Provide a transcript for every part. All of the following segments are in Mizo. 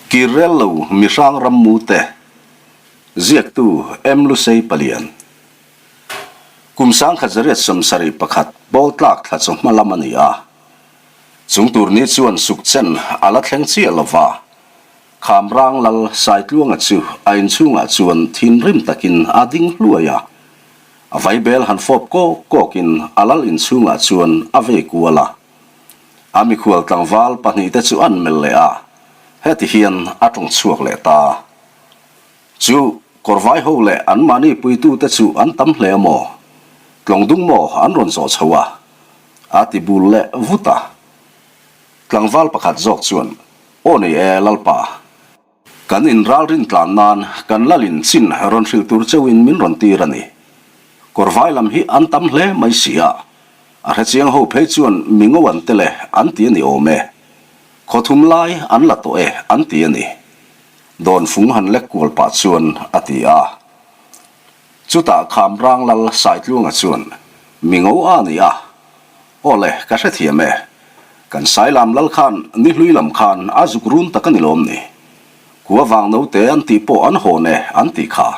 Kir rel lo mihrang rammu te, ziaktu M. Lusei Palian. Kum 1971 pawl tlak thla chawhma lam a ni a. Chung tur ni chuan suk chen a la thleng chiah lo va. Khamrang lal Saitluanga chu a inchhungah chuan thinrim takin a ding hluai a. A vaibel han fawp kawk kawkin a lal inchhungah chuan a vei kual a. A mikhual tlangval pahnihte chu an melh leh a, heti hian a tawng chhuak leh ta. Chu kawrvai ho leh anmahni puitute chu an tam hle a maw? Tlawng dung maw an rawn zawh chho a? A ti bul leh vut a. Tlangval pakhat zawk chuan, Aw nei e, Lalpa. Kan inralrin tlan nan kan lalin chin rawn hrilh tur cheuhin min rawn tir a ni. Kawrvai lam hi an tam hle mai si a, a hrechiang ho phei chuan mi ngo an tel e an ti a ni awm e. Khaw thum lai an la tawh e an ti a ni. Dawnfung han lek kual pah chuan a ti a. Chutah Khamrang lal Saitluanga chuan mi ngo a ni a, Aw le, ka hrethiam e. Kan Sailam lal khan ni hlui lam khan a zuk run tak a ni lawm ni? Kua vang note an tih pawh an hawn e an tih kha.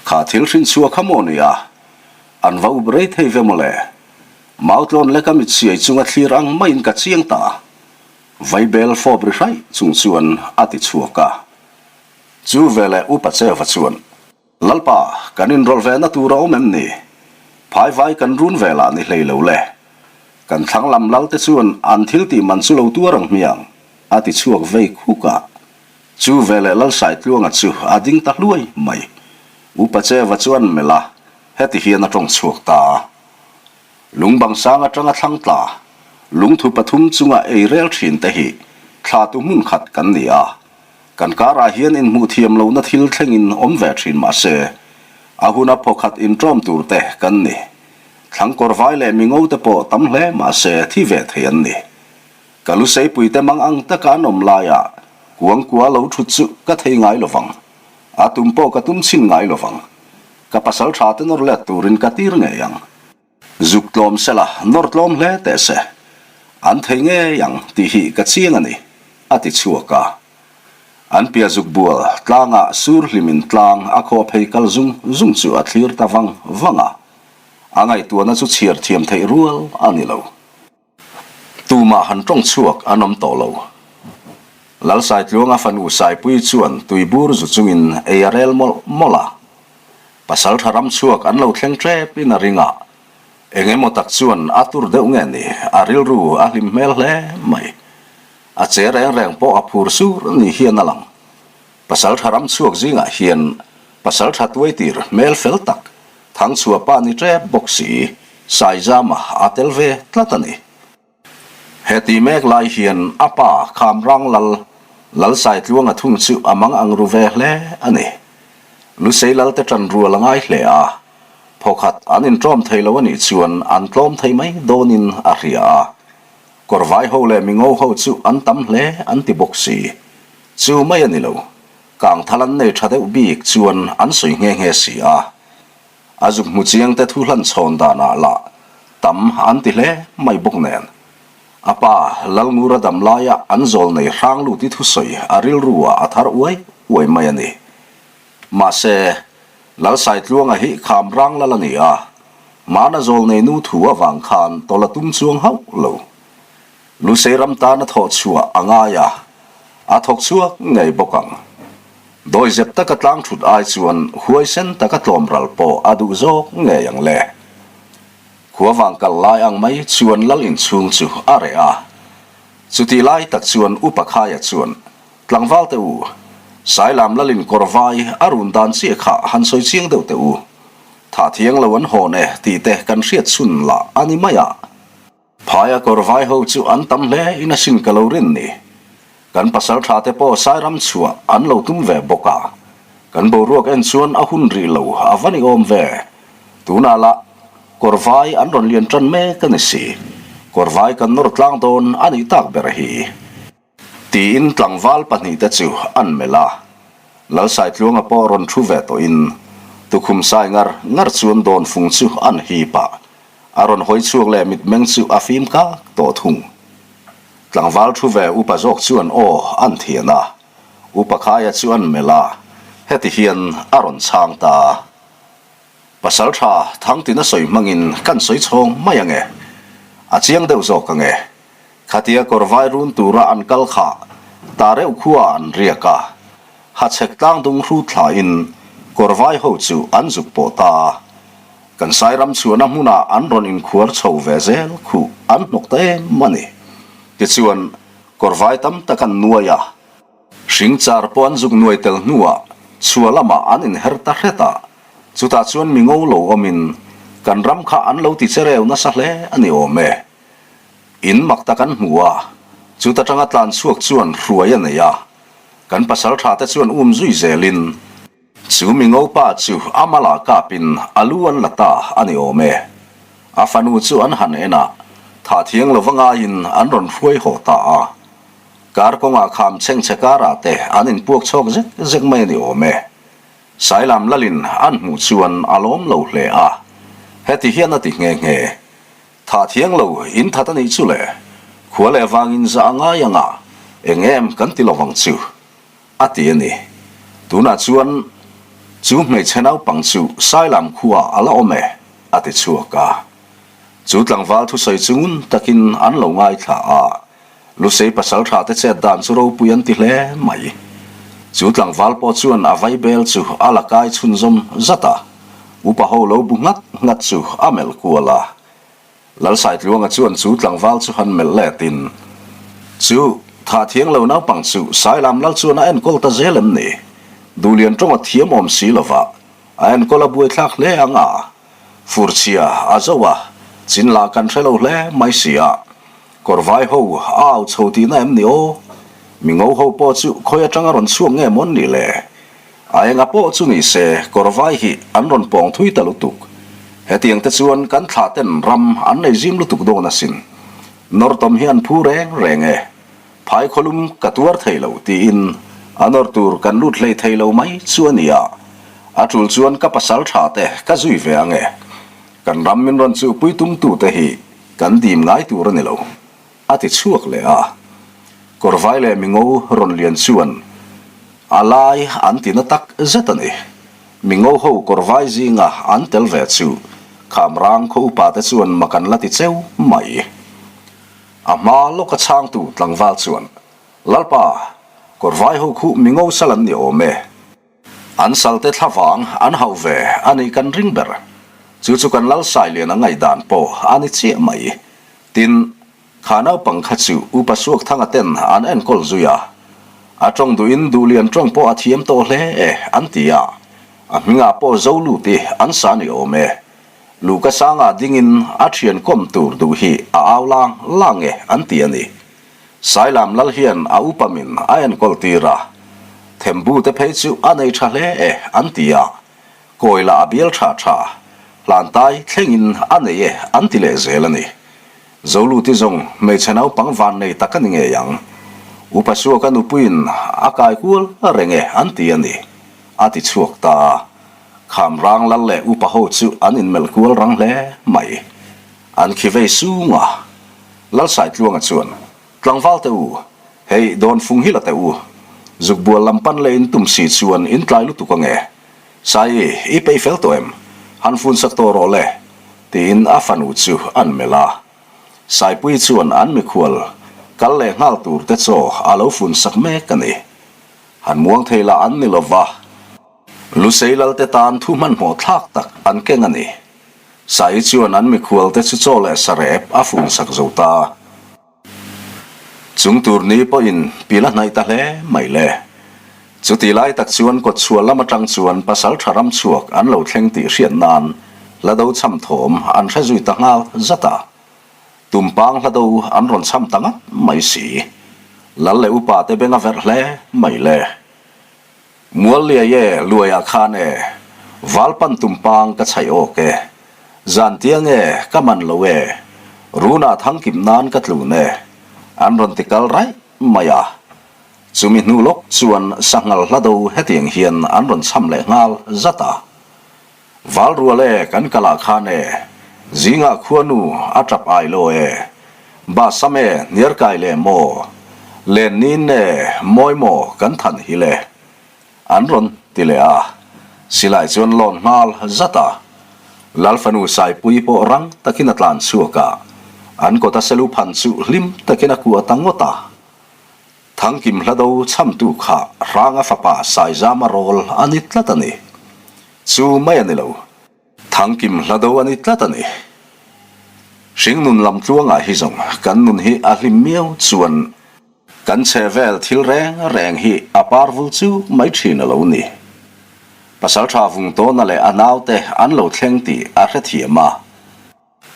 Kha thil hrin chhuah kha maw ni a? An va up rei thei ve maw le? Mautlawn leka mit siai chunga thlir ang maiin ka chiang ta. Vaibel fawp ri hraih chung chuan a ti chhuak a. Chu veleh Upa Cheva chuan. Lalpa, kan inrawlh ve na tur a awm em ni? Phaivai kan run ve lah ni hlei lo le. Kan thlang lam lal te chuan an thil tih man chu lo tuar ang hmiang, a ti chhuak vei khuk a. Chu veleh Lalsaitluanga chu a ding ta hluai mai. Upa Cheva chuan melh a, heti hian a tawng chhuak ta a. Lungbang sang atanga thlang tla, lungthu pathum chunga ei rel thin te hi thlatu hmun khat kan ni a. Kan karah hian inhmuh thiam lohna thil thlengin awm ve thin mah se, a huna phawkhat inṭawm tur te kan ni. Thlangkawr vai leh mingo te pawh tam hle mah se thi ve thei an ni. Ka luseipui te mang ang taka an awm laia kuangkua lo thut chu ka thei ngai lo vang. A tum pawh ka tum chhin ngai lo vang. Ka pasal tha te nawr let turin ka tir ngei ang. Zuk tlawm sela, nawr tlawm hle teh se. An thei ngei ang tih hi ka chiang a ni, a ti chhuak a. An pia zuk bual tlangah sur hlimin tlang a khaw phei kal zung zung chu a thlir ta vang vang a. A ngaihtuahna chu chhiar thiam theih rual a ni lo. Tumah han tawng chhuak an awm tawh lo. Lalsaitluanga fanu Saipui chuan tuibur zu chungin ei a rel mawlh mawlh a. Pasaltha ram chhuak an lo thleng tep in a ring a, eng emaw tak chuan a tur deuh nge ni, a rilru a hlim hmel hle mai. A che reng reng pawh a phur sur ni hian a lang. Pasaltha ram chhuak zingah hian pasaltha tuaitir hmel fel tak Thangchhuah pa ni tep bawk si, Saizama a tel ve tlat a ni. Heti mek lai hian a pa Khamrang Lal, Lal Saitluanga thung chu a mang ang ru ve hle a ni. Lusei Lal te tan rual a ngai hle a, phawkhat an inṭawm thei lo a nih chuan an tlawm thei mai dawnin a hria a. Kawrvai ho leh mingo ho chu an tam hle an ti bawk si. Chu mai a ni lo. Kangthal an nei tha deuh bik chuan an sawi nghe nghe si a. A zuk hmu chiang te thu hlan chhawn danah lah tam an ti hle mai bawk nen. A pa Lalngura dam laia an zawl nei hrang lut i thusawi a rilru ah a thar uai uai mai a ni. Mahse, Lalsaitluanga hi kham rang lal a ni a, hmana zawl nei nu thu avang khan tawlh a tum chuang hauh lo. Lusei ram tan a thawh chhuah a ngai a, a thawk chhuak ngei bawk ang. Dawizep taka tlang thut ai chuan huaisen taka tlawm ral pawh a duh zawk ngei ang le. Khua vang kal lai ang mai chuan lal inchhung chu a reh a. Chutih lai tak chuan Upa Khaia chuan, Tlangval teh u, Sailam lalin kawr vai a run dan chiah kha han sawi chiang deuh teh u. Thah thiang lo an hawn e tih te kan hriat chhun lah a ni mai a. Phaia kawr vai ho chu an tam hle in a sin ka lo rin ni. Kan pasal tha te pawh Sairam chhuah an lo tum ve bawk a. Kan boruak en chuan a hun rih lo a va ni awm ve. Tunah lah kawr vai an rawn lian tan mek a ni si. Kawr vai kan nawr tlang dawn a nih tak ber hi. Tiin tlangval pahnihte chu an melh a. Lalsaitluanga pawh rawn thu ve tawhin tukhum sai ngar ngar chuan dawnfung chu an hip a, a rawn hawi chhuak leh mitmeng chu a fim kak tawh thung. Tlangval thu ve upa zawk chuan aw an thian a. Upa Khaia chu an melh a, heti hian a rawn chhang ta. Pasalṭha Thangtina sawi hmangin kan sawi chhawng mai ange. A chiang deuh zawk ange. Khatia kawr vai run tura an kal kha ta reuh khua an riak a. Hachhek tlangdung hrut thlain kawr vai ho chu an zuk pawh ta a. Kan Sairam chhuahna hmunah an rawn inkhuar chho ve zel khuh an hnawk ta em a ni. Tichuan, kawr vai tam tak an nuai a. Hring char pawh an zuk nuai tel hnuah chhuah lamah an inher ta hret a, chutah chuan mi ngo lo awmin kan ram kha an lo ti che reu nasa hle a ni awm e. In mak tak an hmu a, chuta tanga tlan chhuak chuan hruai a nei a, kan pasal tha te chuan um zui zelin chu mi ngo pa chu a malah kapin a lu an la ta a ni awm e. A fanu chu an han en a, thah thiang lova ngaiin an rawn hruai haw ta a. Kar kawngah kham chhengchhe karah te an inpuak chhawk zek zek mai a ni awm e. Sailam lalin an hmuh chuan a lawm lo hle a, heti hian a ti nghe nghe. Thah thiang lo in that a nih chu le, khua leh vangin zah a ngai ang a, eng em kan ti lovang chu, a ti a ni. Tunah chuan chu hmeichhe naupang chu Sailam khuaah a la awm e, a ti chhuak a. Chu tlangval thusawi chu ngun takin an lo ngaithla a, Lusei pasaltha te chet dan chu ropui an ti hle mai. Chu tlangval pawh chuan a vaibel chu a la kai chhunzawm zat a, upa ho lo bu nghat nghat chu a melh kual a. Lalsaitluanga chuan chu tlangval chu han melh letin, Chu, tha thiang lo naupang chu Sailam lal chuan a enkawl ta zel em ni? Duhlian tawnga thiam awm si lova a enkawl a buaithlak hle ang a, furchhia a zo a, chin lah kan hre lo hle mai si a. Kawr vai ho a au chho tihna em ni aw? Mi ngo ho pawh chu khawi atanga rawn chhuak nge mawn ni le? A enga pawh chu ni se kawr vai hi an rawn pawng thui ta lutuk. Hetiang te chuan kan thlah ten ram an nei zim lutuk dawn asin. Nawrtawm hi an phu reng reng e. Phai khawlum ka tuar thei lo tiin a nawr tur kan lut hlei thei lo mai chu a nia. A tul chuan ka pasal tha te ka zui ve ange. Kan ram min rawn chuhpui tumtute hi kan dim ngai tur a ni lo, a ti chhuak leh a. Kawrvai leh mingo rawn lian chuan a lai an ti na tak zet a ni. Mingo ho kawrvai zinga an tel ve chu Khamrang khaw upa te chuan mak an la ti cheu mai. A hma lawka chhangtu tlangval chuan, Lalpa, kawrvai ho khu mingo sal an ni awm e. An salte thlavang an hauh ve a nih kan ring ber. Chu chu kan lal Sailian a ngaihdan pawh a ni chiah mai. Tin, kha naupang kha chu Upa Suakthanga ten an enkawl zui a. A tawng duhin Duhlian tawng pawh a thiam tawh hle e an ti a. A hmingah pawh Zoluti an sa ni awm e. Luhka sangah dingin a thian kawm tur duh hi a au lang lang e an ti a ni. Sailam lal hian a upa min a enkawl tir a, Thembu te phei chu a nei tha hle e an ti a, kawi lah a bial tha tha, hlantai thlengin a nei e an ti leh zel a ni. Zoluti zawng hmeichhe naupang van nei tak a ni ngei ang. Upa Suaka nupuiin a kai kual reng e an ti a ni, a ti chhuak ta a. Khamrang lal leh upa ho chu an inmelh kual rang hle mai. An khi vei sung a. Lalsaitluanga chuan, Tlangval teh u, hei dawn fung hi la teh u. Zukbual lam pan leh in tum si chuan in tlai lutuk ange. Saii, i peih fel tawh em? Han fun sak tawh rawh le, tiin a fanu chu an melh a. Saipui chuan an mikhual kal leh nghal tur te chaw a lo fun sak mek a ni. Han muang thei lah an ni lova. Lusei lalte tan thu hmanhmawh thlak tak an keng a ni. Sai chuan an mikhualte chu chaw leh sarep a fun sak zo ta. Chung tur ni pawhin pil a hnaih ta hle mai le. Chuti lai tak chuan kawtchhuah lam atang chuan pasal tha ram chhuak an lo thleng tih hriat nan hla do cham thawm an hre zui ta nghal zat a. Tumpang hla do an rawn cham ta ngat mai si. Lal leh upa te beng a verh hle mai le. Mual liai e, luaiah khan e, Valpan tumpang ka chhaih awk e, Zan tiang e, ka man lo e, Runah thangkim nan ka tlun e, an rawn ti kal raih mai a. Chumi hnu lawk chuan sanghal hla do hetiang hian an rawn cham leh nghal zat a. Val rual e kan kal ah khan e, zingah khuanu a tap ai lo e, Ba sam e hniar kai leh maw? Len niin e, mawi maw kan than hi le? An rawn ti leh a, silai chuan lawn nghal zat a. Lalfanu Saipui pawh rang takin a tlan chhuak a, an kawta selu phan chu hlim takin a kuah ta ngawt a. Thangkim hlado chhamtu kha Hranga fapa Saizama rawl a ni tlat a ni. Chu mai a ni lo. Thangkim hlado a ni tlat a ni. Hringnun lam tluangah hi zawng kan nun hi a hlim miau chuan Kan chhe vel thil reng reng hi a par vul chu mai thin a lo ni. Pasaltha Vungtawna leh a naute an lo thleng tih a hrethiam a.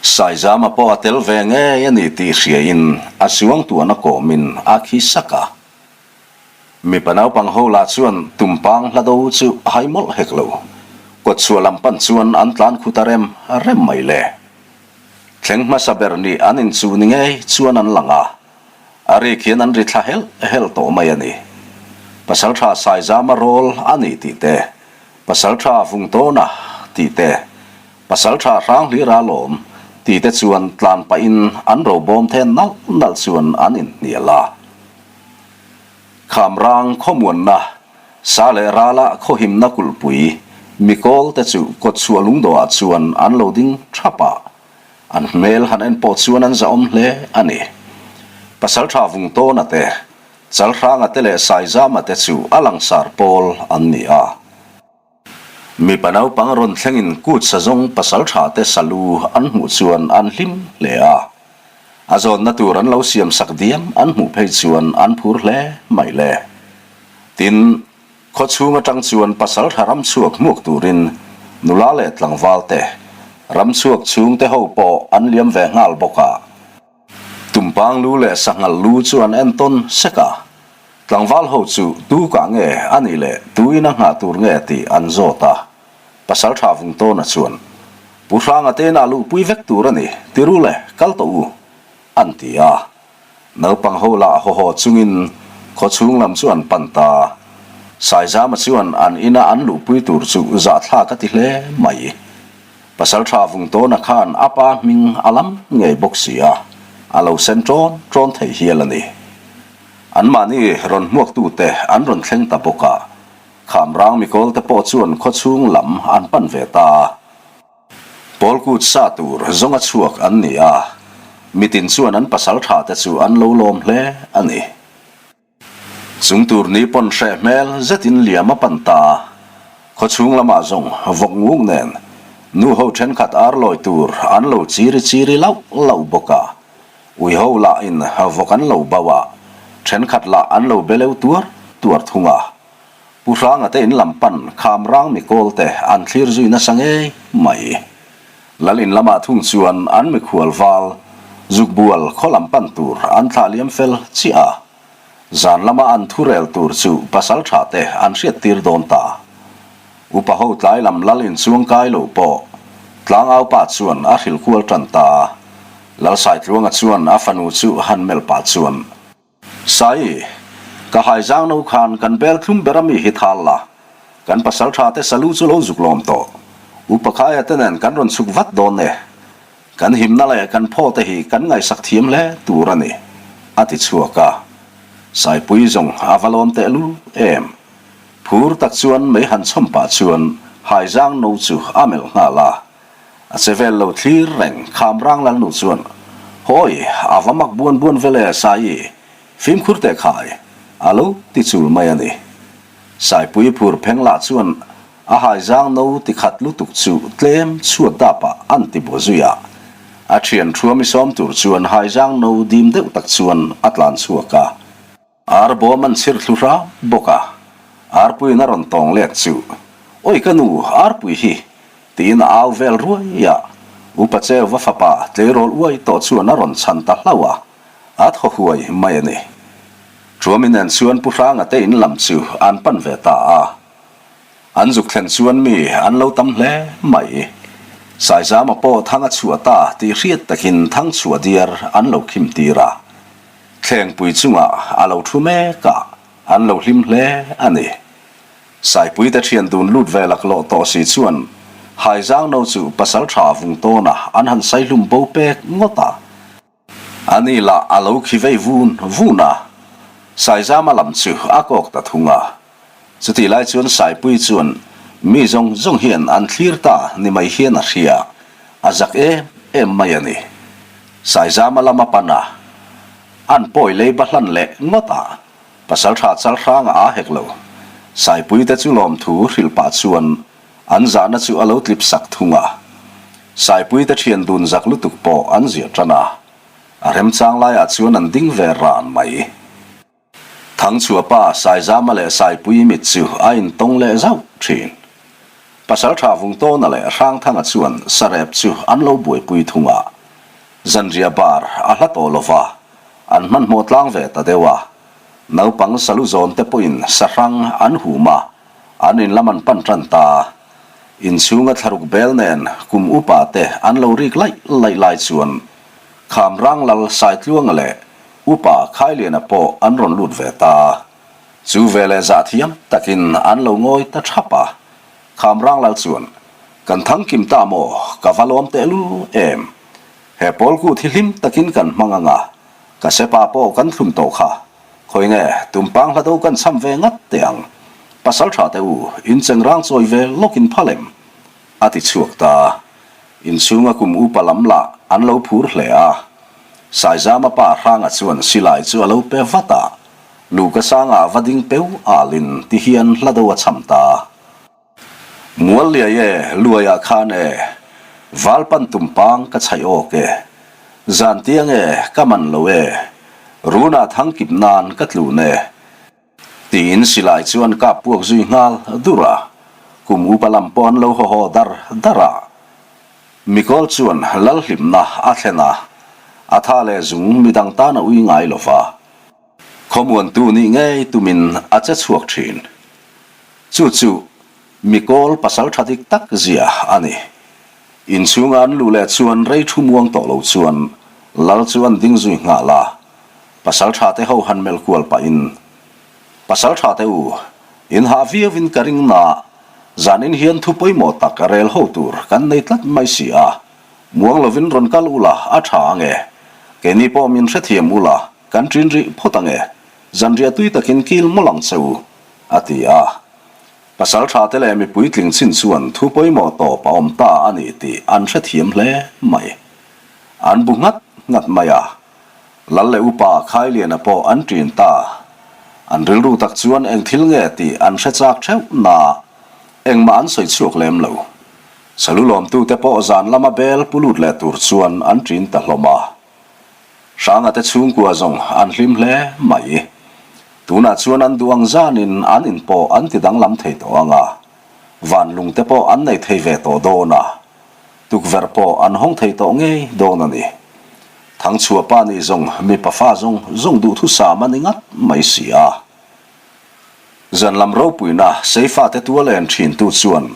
Saizama pawh a tel ve ngei a ni tih hriain a suangtuahna kawmin a khi sak a. Mipa naupang ho lah chuan tumpang hlado chu hai mawlh hek lo. Kawtchhuah lam pan chuan an tlan khut a rem rem mai le. Thleng hmasa ber nih an inchuh ni ngei chuan an lang a. A rik hian an ri thla helh helh tawh mai a ni. Pasaltha Saizama rawl a ni tih te, Pasaltha Vungtawna tih te, Pasaltha Hranghlira lawm tih te chuan tlan pahin an robawm then nalh nalh chuan an inhnial a. Khamrang khawmuanna, sa leh rala khawhimna kulhpui, mikawl te chu kawtchhuah lungdawhah chuan an lo ding thap a. An hmel han en pawh chuan an zahawm hle a ni. Pasaltha Vungtawna te, Chalhranga te leh Saizama te chu a langsar pawl an ni a. Mipa naupang rawn thlengin kut sazawng pasaltha te salu an hmuh chuan an hlim hle a. A zawnna tur an lo siamsak diam an hmuh phei chuan an phur hle mai le. Tin, Khawchhung atang chuan pasaltha ramchhuak hmuak turin nula leh tlangval te, ramchhuak chhungte ho pawh an liam ve nghal bawk a. Tumpang lu leh sanghal lu chu an entawn sek a, tlangval ho chu tu kah nge a nih leh tuin a nghah tur nge tih an zawt a. Pasaltha Vungtawna chuan, Pu Hranga te inah luhpui vek tur a ni, ti ru le, kal tawh u, an ti a. Naupang ho lah haw haw chungin khaw chhung lam chu an pan ta. Saizama chuan an ina an luhpui tur chu zahthlak a ti hle mai. Pasaltha Vungtawna khan a pa hming a lam ngei bawk si a, a lo sen ṭawn ṭawn thei hial a ni. Anmahni rawn hmuaktute an rawn thleng ta bawk a, Khamrang mikawlte pawh chuan khaw chhung lam an pan ve ta. Pawlkut sa tur zawnga chhuak an ni a, mitin chuan an pasal tha te chu an lo lawm hle a ni. Chung tur ni pawn hreh hmel zetin liam a pan ta a, khawchhung lamah zawng vawk nguk nen nu ho thenkhat ar lawi tur an lo chiri chiri lauh lauh bawk a, ui ho lah in vawk an lo bauh a, thenkhat lah an lo beleu tuar tuar thung a. Pu Hranga te in lam pan Khamrang mikawl te an thlir zui nasa ngei mai. Lal in lamah thung chuan an mikhual val Zukbual khaw lam pan tur an thlah liam fel chiah a. Zan lama an thu rel tur chu pasal tha te an hriat tir dawn ta. Upa ho tlai lam lal in chuang kai lo pawh Tlangau pa chuan a hrilh kual tan ta. Lalsaitluanga chuan a fanu chu han melh pah chuan. Sai, ka haizang no khan kan bel thlum ber a mi hi thal la, kan pasal tha te salu chu lo zuk lawm tawh. Upa Khaia te nen kan rawn chhuk vat dawn e. Kan himna leh kan phaw te hi kan ngaihsak thiam hle tur a ni, a ti chhuak a. Saipui zawng a va lawm teh lu em. Phur tak chuan mei han chhawm pah chuan haizang no chu a melh nghal a. A che vel lo thlir reng Khamrang Lalnu chuan, Hawi, a va mak buan buan vel e, Saii, fimkhur teh khai, a lo ti chul mai a ni. Saipui phur pheng lah chuan a haizang no ti khat lutuk chu tlem chhuat dapah an ti bua zui a. A thian thuam i sawm tur chuan haizang no dim deuh tak chuan a tlan chhuak a. Ar bawm an chhir thlu hram bawk a, arpuiin a rawn tawng let chu, Oi ka nu, arpui hi! tiin a au vel ruai a. Upa Cheuva fapa tleirawl uai tawh chuan a rawn chhan ta hlauh a, a thaw huai mai a ni. Thuami nen chuan Pu Hranga te in lam chu an pan ve ta a. An zuk thlen chuan mi an lo tam hle mai. Saizama pawh thang a chhuah ta tih hriat takin thang chhuah diar an lo khim tir a. Thlengpui chungah a lo thu mek a, an lo hlim hle a ni. Saipuite thian dun lut ve laklawh tawh si chuan Haizang no chu pasal tha vung tawn a an han saihlum bo pek ngawt a. Ani lah a lo khi vei vun vun a. Saizama lam chu a kawk ta thung a. Chutih lai chuan Saipui chuan mi zawng zawng hian an thlir ta ni mai hian a hria, a zak em em mai a ni. Saizama lama pan a, an pawi leiba hlan leh ngawt a, Pasaltha Chalhranga aa hek lo. Saipui te chu lawmthu hrilh pah chuan an zahna chu a lo tlip sak thung a. Saipui te thian dun zak lutuk pawh an ziah tan a, a remchang laiah chuan an ding ve ran mai. Thangchhuah pa Saizama leh Saipui mit chu a intawng leh zauh thin. Pasaltha Vungtawna leh Hrangthanga chuan sarep chu an lo buaipui thung a. Zanriah bar a hla tawh lo va, an hmanhmawh tlang ve ta deuh a. Naupang salu zawn te pawhin sahrang an hum a, an in lam an pan tan ta. Inchhunga thlaruk bel nen kum upa te an lo rik laih laih lai chuan Khamrang Lal Saitluanga leh Upa Khailiana pawh an rawn lut ve ta. Chu veleh zah thiam takin an lo ngawi ta thap a. Khamrang Lal chuan, Kan thangkim ta maw, ka va lawm tehlul em? He pawl kut hi hlim takin kan hmang ang a, ka sepa pawh kan thlun tawh kha. Khawi nge, tumpang hla do kan cham ve ngat teh ang. Pasal tha teh u, in chengrang chawi ve lawkin phal em? A ti chhuak ta. Inchhunga kum upa lam lah an lo phur hle a. Saizama pa Hranga chuan silai chu a lo pe vat a, Luka sangah va ding peu alin ti hian hla do a cham ta. Mual liai e, luaiah khan e, val pan tumpang ka chhaih awk e, zan tiang e, ka man lo e, runah thangkip nan ka tlun e, Tiin silai chuan kap puak zui nghal dur a, kum upa lam pawh an lo haw haw dar dar a. Mikawl chuan Lalhlimna a thlen a, a tha leh zung midang tan a ui ngai lo va, khawmuantu nih ngei tumin a che chhuak thin. Chu chu Mikawl pasal tha dik tak zia a ni. Inchhunga an luh leh chuan rei thu muang tawh lo chuan Lal chu an ding zui nghal a, Pasal tha te ho han melh kual pahin, Pasal tha te u, in hah viauin ka ring na, zanin hian thu pawimawh tak rel ho tur kan nei tlat mai si a, muang lovin rawn kal ula a tha ange, keini pawh min hrethiam ula kan ṭin rih phawt ange, zanriah tui takin kil mawlh ang che u, a ti a. Pasal tha te leh mipui tling chin chuan thu pawimawh tawp a awm ta a ni tih an hrethiam hle mai. An bu nghat nghat mai a. Lal leh upa Khailiana pawh an ṭin ta. An rilru tak chuan eng thil nge tih an hre chak theuh na, engmah an sawi chhuak lem lo. Salu lawmtute pawh zan lama bel pu lut leh tur chuan an ṭin ta hlawm a. Hranga te chhungkua zawng an hlim hle mai. Tunah chuan an duh ang zanin an in pawh an ti danglam thei tawh ang a, van lung te pawh an nei thei ve tawh dawn a. Tukverh pawh an hawng thei tawh ngei dawn a ni. Thangchhuah pa nih zawng mipa fa zawng zawng duhthusam a ni ngat mai si a. Zan lam ropuina Seifate tual en thintu chuan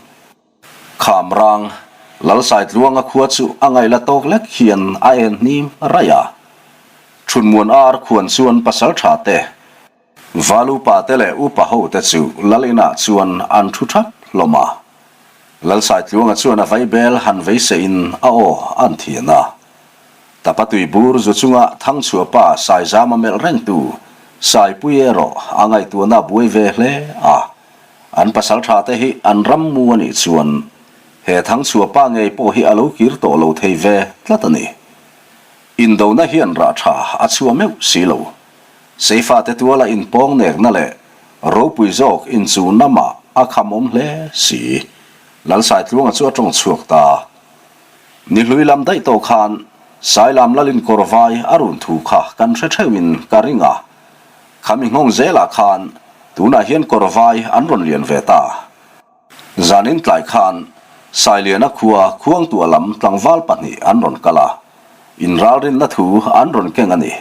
Khamrang, Lalsaitluanga khua chu a ngaihla tawk lek hian a en hnim raih a. Thunmuan ar khuan chuan pasal tha te, Val upa te leh upa ho te chu Lal inah chuan an thu thap hlawm a. Lalsaitluanga chuan a vaibel han veiseiin a aw an thian a. Tapa tui bur zu chunga Thangchhuah pa Saizama melh rengtu Saipui erawh a ngaihtuahna a buai ve hle a. An pasal tha te hi an ram mu a nih chuan he Thangchhuah pa ngei pawh hi a lo kir tawh lo thei ve tlat a ni. Indona hian rah tha a chhuah meuh si lo. Seifate tuala inpawng nekna leh ropui zawk inchuhna mah a khamawm hle si. Lalsaitluanga chu a tawng chhuak ta. Ni hlui lam daih tawh khan Sailam Lalin kawr vai a run thu kha kan hre theuhin ka ring a. Khami nghawng zelah khan tunah hian kawr vai an rawn lian ve ta. Zanin tlai khan Sailiana khua Khuangtuah lam tlangval pahnih an rawn kal a, inralrinna thu an rawn keng a ni.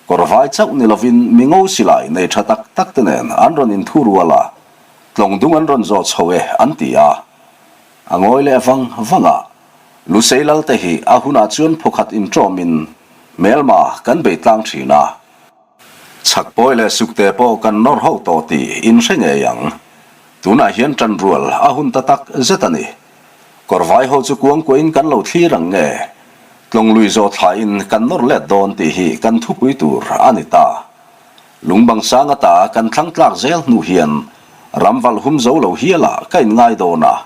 Kawrvai chauh ni lovin mi ngo silai nei tha tak tak te nen an rawn inthu rual a, tlawng dung an rawn zawh chho e an ti a. A ngawi leh vang vang a, Lusei lal te hi a hunah chuan phawkhat inṭawmin hmelma kan bei tlang thin a. Chhakpawi leh sukte pawh kan nawr ho tawh tih in hre ngei ang. Tunah hian ṭan rual a hun ta tak zet a ni. Kawrvai ho chu kuangkuahin kan lo thlir ang nge? Tlawnglui zawh thlaiin kan nawr let dawn tih hi kan thupui tur a ni ta. Lungbang sang ata kan thlang tlak zel hnu hian ram valh hum zo lo hialah ka inngai dawn a,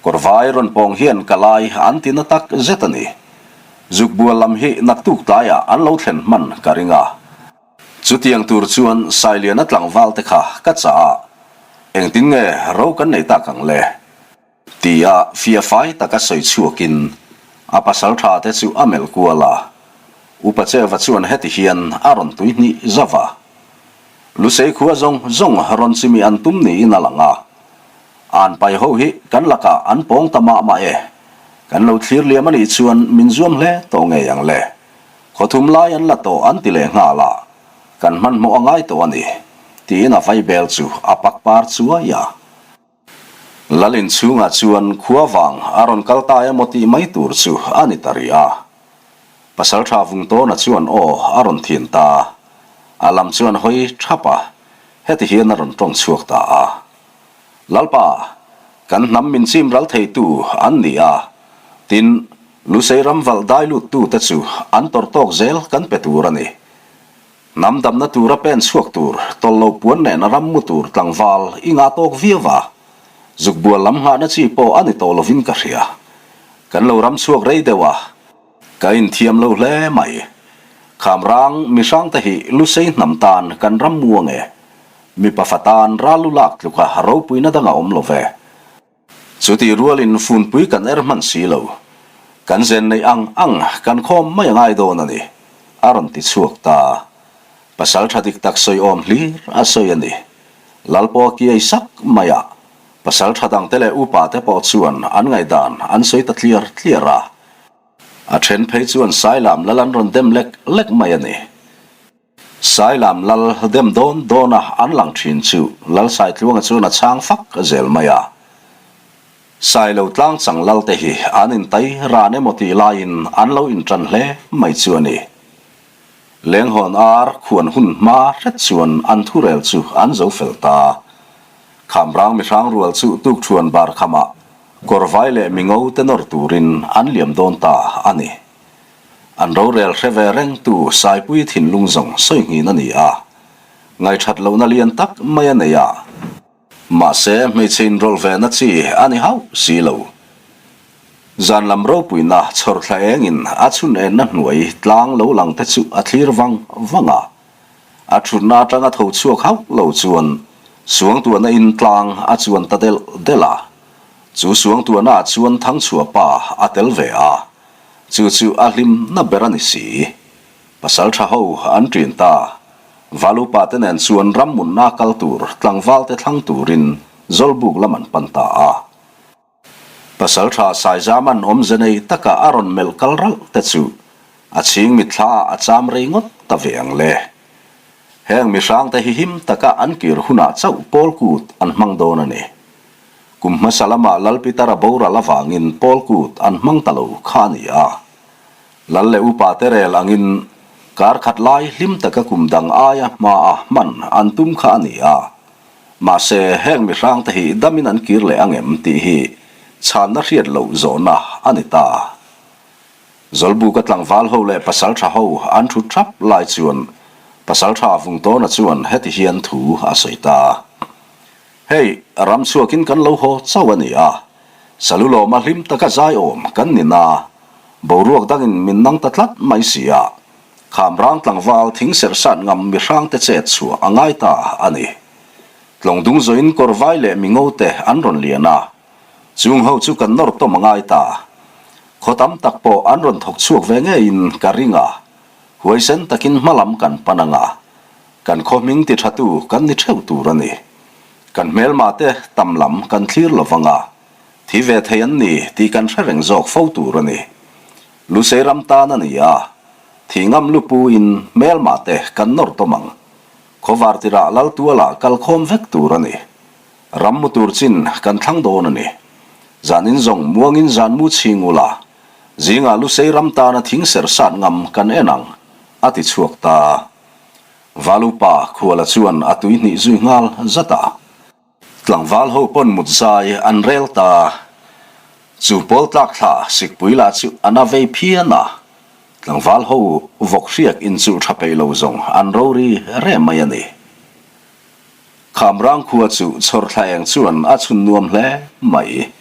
kawrvai rawn pawng hian ka lai an ti na tak zet a ni. Zukbual lam hi naktuk tlaiah an lo thlen hman ka ring a. Chutiang tur chuan Sailiana tlangval te kha ka chah a, engtin nge ro kan nei tak ang le? Tia fiahfai taka sawi chhuakin a pasal tha te chu a melh kual a. Upa Cheva chuan heti hian a rawn tui hnih zauh a. Lusei khua zawng zawng rawn chimi an tum niin a lang a. An pai ho hi kan lakah an pawng ta mah mah e. Kan lo thlir liam a nih chuan min zuam hle tawh ngei ang le. Khawthum lai an la tawh an ti leh nghal a. Kan hmanhmawh a ngai tawh a ni, tiin a vaibel chu a pak par chuai a. Lal inchhungah chuan khua vang a rawn kal ta emaw tih mai tur chu a ni ta rih a. Pasaltha Vungtawna chuan aw a rawn thin ta. A lam chuan hawi thap a, heti hian a rawn tawng chhuak ta a. Lalpa, kan hnam min chim ral theitu an ni a, tin, Lusei ram valh dai luttu te chu an tawrh tawk zel kan pe tur a ni. Hnam damna tura pen chhuak tur, tawlh lo puan nena ram mu tur tlangval i ngah tawk viau va, zukbual lam nghahna chi pawh a ni tawh lovin ka hria. Kan lo ram chhuak rei deuh a, ka inthiam lo hle mai. Khamrang mihrangte hi Lusei hnam tan kan ram mu ange. Mipa fa tan ral lu lak tluka ropuina dang a awm lo ve. Chutih rualin funpui kan er hman si lo. Kan zen neih ang ang kan khawm mai a ngai dawn a ni, a rawn ti chhuak ta. Pasal tha dik tak sawi awm hlir a sawi a ni. Lalpaw kiai sak mai a, pasal tha dangte leh upa te pawh chuan an ngaihdan an sawi ta tliar tliar a. A then phei chuan Sailam lal an rawn dem lek lek mai a ni. Sailam lal dem dawn dawna an lang thin chu Lal Saitluanga chuan a chhang fak zel mai a. Sailo tlang chang lal te hi an intai ran emaw tih laiin an lo intan hle mai chu a ni. Lenghawn ar khuan hun hma hret chuan an thurel chu an zo fel ta. Khamrang mihrang rual chu tukthuan bar khamah kawrvai leh mingo te nawr turin an liam dawn ta a ni. An rorel hre ve rengtu Saipui thinlung zawng sawi nghin a ni a, ngaithat lohna lian tak mai a nei a. Mahse, hmeichhe inrawlh ve na chi a ni hauh si lo. Zan lam ropuina chhawr thla engin a chhun enna hnuai tlang lo lang te chu a thlir vang vang a. A thutna atanga tho chhuak hauh lo chuan suangtuahna in tlang a chuan ta delh delh a. Chu suangtuahna ah chuan Thangchhuah pa a tel ve a. Chu chu a hlimna ber a ni si. Pasal tha ho an ṭin ta. Valupa te nen chuan ram munna kal tur tlangval te thlang turin Zawlbuk lam an pan ta a. Pasal tha Saizaman awmze nei taka a rawn melh kal ralh te chu a chhing mitthla ah a cham rei ngawt ta ve ang le. Heng mihrang te hi him taka an kir hunah chauh pawl kut an hmang dawn a ni. Kum hmasa lamah Lal Peter-a boral avangin Paul kut an hmang ta lo kha a ni a. Lal leh upa te rel angin kar khat lai hlim taka kum dang aia hmaa hman an tum kha a ni a. Mahse, heng mihrang te hi damin an kir leh angem tih hi chhanna hriat loh zawhna a ni ta. Zawlbuka tlangval ho leh pasaltha ho an thu thap lai chuan pasaltha Vungtawna chuan heti hian thu a sawi ta. Hei, ram chhuakin kan lo haw chauh a ni a, Salulawma hlim taka zai awm kan ni na, boruak dangin min nang ta tlat mai si a, Khamrang tlangval thing serh sat ngam mihrangte chet chhuah a ngai ta a ni. Tlawngdung zawin kawrvai leh mingo te an rawn lian a, chung ho chu kan nawr tawm a ngai ta. Khaw tam tak pawh an rawn thawk chhuak ve ngeiin ka ring a, huaisen takin hmalam kan pan ang a, Kan khaw hming ti thatu kan ni theuh tur a ni. Kan hmelma te tam lam kan thlir lo vang a, thi ve thei an ni tih kan hre reng zawk fo tur a ni. Lusei ram tan a ni a, thi ngam lu pu in hmelma te kan nawr tawm ang. Khawvar tirah Laltuala kal khawm vek tur a ni. Ram mu tur chin kan thlang dawn a ni. Zan in zawng muangin zan mu chhing ula, zingah Lusei ram tana thing ser sat ngam kan en ang, a ti chhuak ta. Valupa Khuala chuan a tui hnih zui nghal zat a. Tlangval ho pawn mut zai an rel ta. Chu pawl tlak thla sikpui lah chu a na vei phian a. Tlangval ho vawk hriak inchulh tha peih lo zawng an rori rem mai a ni. Khamrang khua chu chhawrthla eng chuan a chhun nuam hle mai.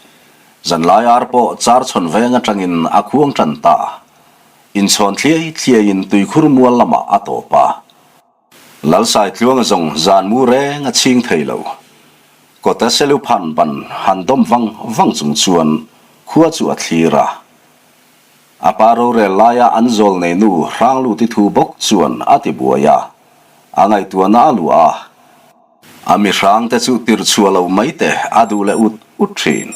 Zanlai ar pawh char chhawn veng atangin a khuang tan ta. Inchhawn thliai thliaiin tuikhur mual lamah a tawp a. Lalsai tluanga zawng zan mu reng a chhing thei lo. Kawta Seluphan ban han dawm vang vang chung chuan khua chu a thlir a. A pa rorel laia an zawl nei nu Hrangluti thu bawk chuan a ti buai a, a ngaihtuahna a luah a. A mihrang te chu tirh chhuah lo mai te a duh leh ut ut thin.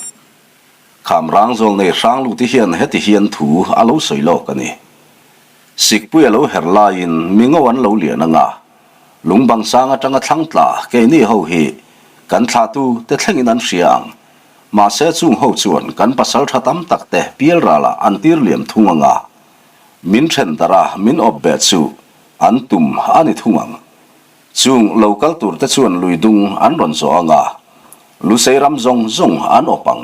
Khamrang zawl nei Hrangluti hian heti hian thu a lo sawi lawk a ni. Sikpui a lo her laiin mi ngo an lo lian anga, lungbang sang atanga thlang tla keini ho hi kan thlahtu te thlengin an hria ang. Mahse chung ho chuan kan pasal tha tam tak te pialralah an tir liam thung anga, min then darh a min awp beh chu an tum a ni thung ang. Chung lo kal tur te chuan lui dung an rawn zawh anga, Lusei ram zawng zawng an awp ang.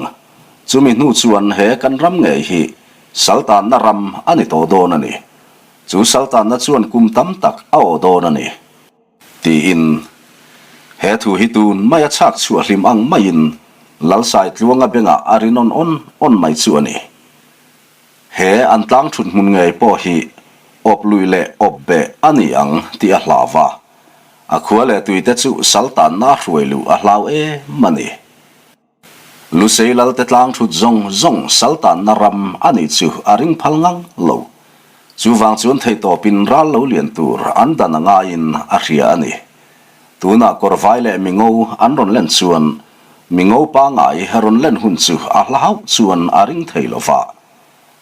Chumi hnu chuan he kan ram ngei hi Saltanna ram a ni tawh dawn a ni. Chu saltanna chuan kum tam tak a awh dawn a ni. Tiin he thu hi tun mai a chhak chhuah hlim ang maiin Lalsaitluanga bengah a ri nawn awn awn mai chu a ni. He an tlang thut hmun ngei pawh hi awp lui leh awp beh a ni ang tih a hlau va, a khua leh tuite chu saltanna a hruai luh a hlau em a ni. Lusei Lalte tlang thut zawng zawng saltanna ram a nih chu a ring phal ngang lo. Chuvang chuan theihtawpin ral lo lian tur an dan a ngaiin a hria a ni. Tunah kawrvai leh mingo an rawn len chuan mingo pangai rawn len hun chu a hla hauh chuan a ring thei lo va.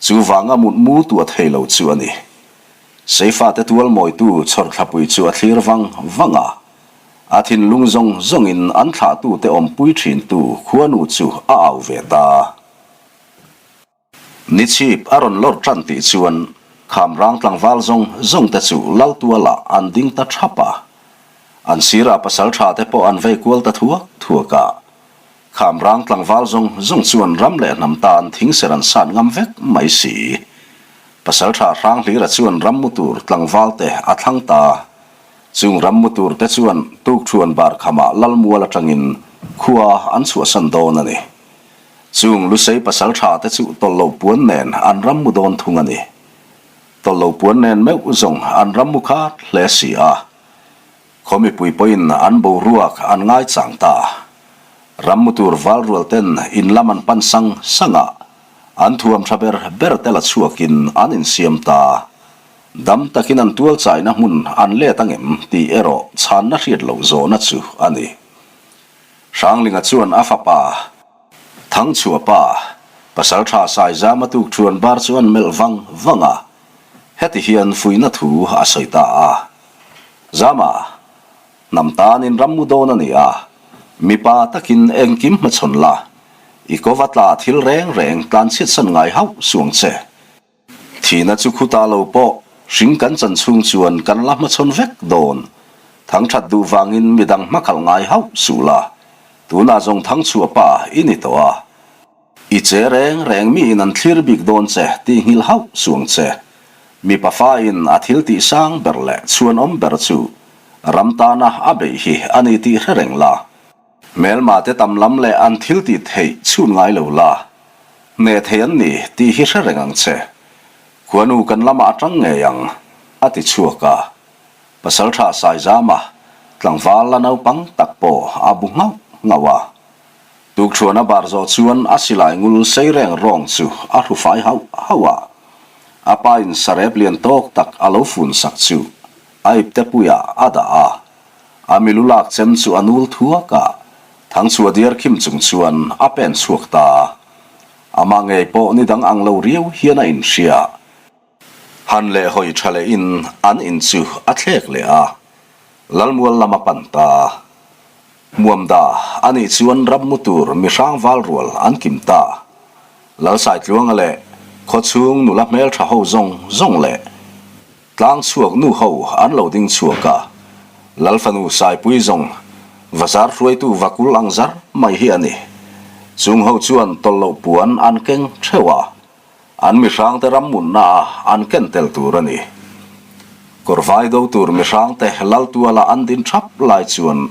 Chuvanga mutmu tuah thei lo chu a ni. Seifate tual mawitu chhawrthlapui chu a thlir vang vang a. A thinlung zawng zawngin an thlahtute awmpui thintu khuanu chu a au ve ta. Nichhip a rawn lawr tan tih chuan Khamrang tlangval zawng zawngte chu Laltualah an ding ta thap a. An sirah pasal thate pawh an vei kual ta thuak thuak a. Khamrang tlangval zawng zawng chuan ram leh hnam tan thingser an sat ngam vek mai si. Pasaltha Hranghlira chuan ram mu tur tlangvalte a thlang ta. Chung ram mu tur te chuan tukthuan bar khamah Lalmual atangin khua an chhuahsan dawn a ni. Chung Lusei pasaltha te chu tawlh loh puan nen an ram mu dawn thung a ni. Tawlh loh puan nen meuh zawng an ram mu khat hle si a. Khaw mipui pawhin an boruak an ngaichang ta. Ram mu tur val rual ten in lam an pan sang sang a, an thuam tha ber ber te la chhuakin an insiam ta. Dam takin an tual chaina hmun an let angem tih erawh chhanna hriat loh zawhna chu a ni. Hranglinga chuan a fapa Thangchhuahpa, Pasaltha Saizama tuk thuan bar chu an melh vang vang a, heti hian fuihna thu a sawi ta a. Zama, hnam tanin ram mu dawn a ni a, mipa takin engkim hmachhawn la, i kova tla thil reng reng tlanchhiatsan ngai hauh suang che. Thihna chu khuta lo pawh hring kan chan chhung chuan kan la hmachhawn vek dawn. Thangthat duh vangin midang hmakhalh ngai hauh suh la. Tunah zawng thangchhuah pa i ni tawh a. I che reng reng miin an thlir bik dawn che tih nghilh hauh suang che. Mipa fain a thil tih sang ber leh chhuanawm ber chu ram tana a beih hi a ni tih hre reng la. Hmelma te tam lam leh an thil tih theih chhun ngai lo la, hneh thei an ni tih hi hre reng ang che. Khuanu kan lamah a tang ngei ang, a ti chhuak a. Pasaltha Saizama, tlangval la naupang tak pawh a bu nghauh nghauh a. Tukṭhuan a bar zawh chuan a silai ngul sei reng rawng chu a hru fai hauh hauh a. A pa in sarep lian tawk tak a lo fun sak chu a ipte puiah a dah a. A milu lak chem chu a nul thuak a, Thangchhuah diar khim chung chuan a pen chhuak ta a. Amah ngei pawh ni dang ang lo riau hian a inhria. Han leh hawi tha lehin an in chu a thlek leh a, Lalmual lam a pan ta a. Hmuamda a nih chuan ram mu tur mihrang val rual an kim ta. Lalsaitluanga leh khawchhung nula hmeltha ho zawng zawng leh Tlang chhuak nu ho an lo ding chhuak a, Lal fanu Saipui zawng vazar hruaitu vakul ang zar mai hi a ni. Chung ho chuan tawlh loh puan an keng theuh a. An mihrangte ram munna a an ken tel tur a ni. Kawr vai do tur mihrangte lal tuala an din thap lai chuan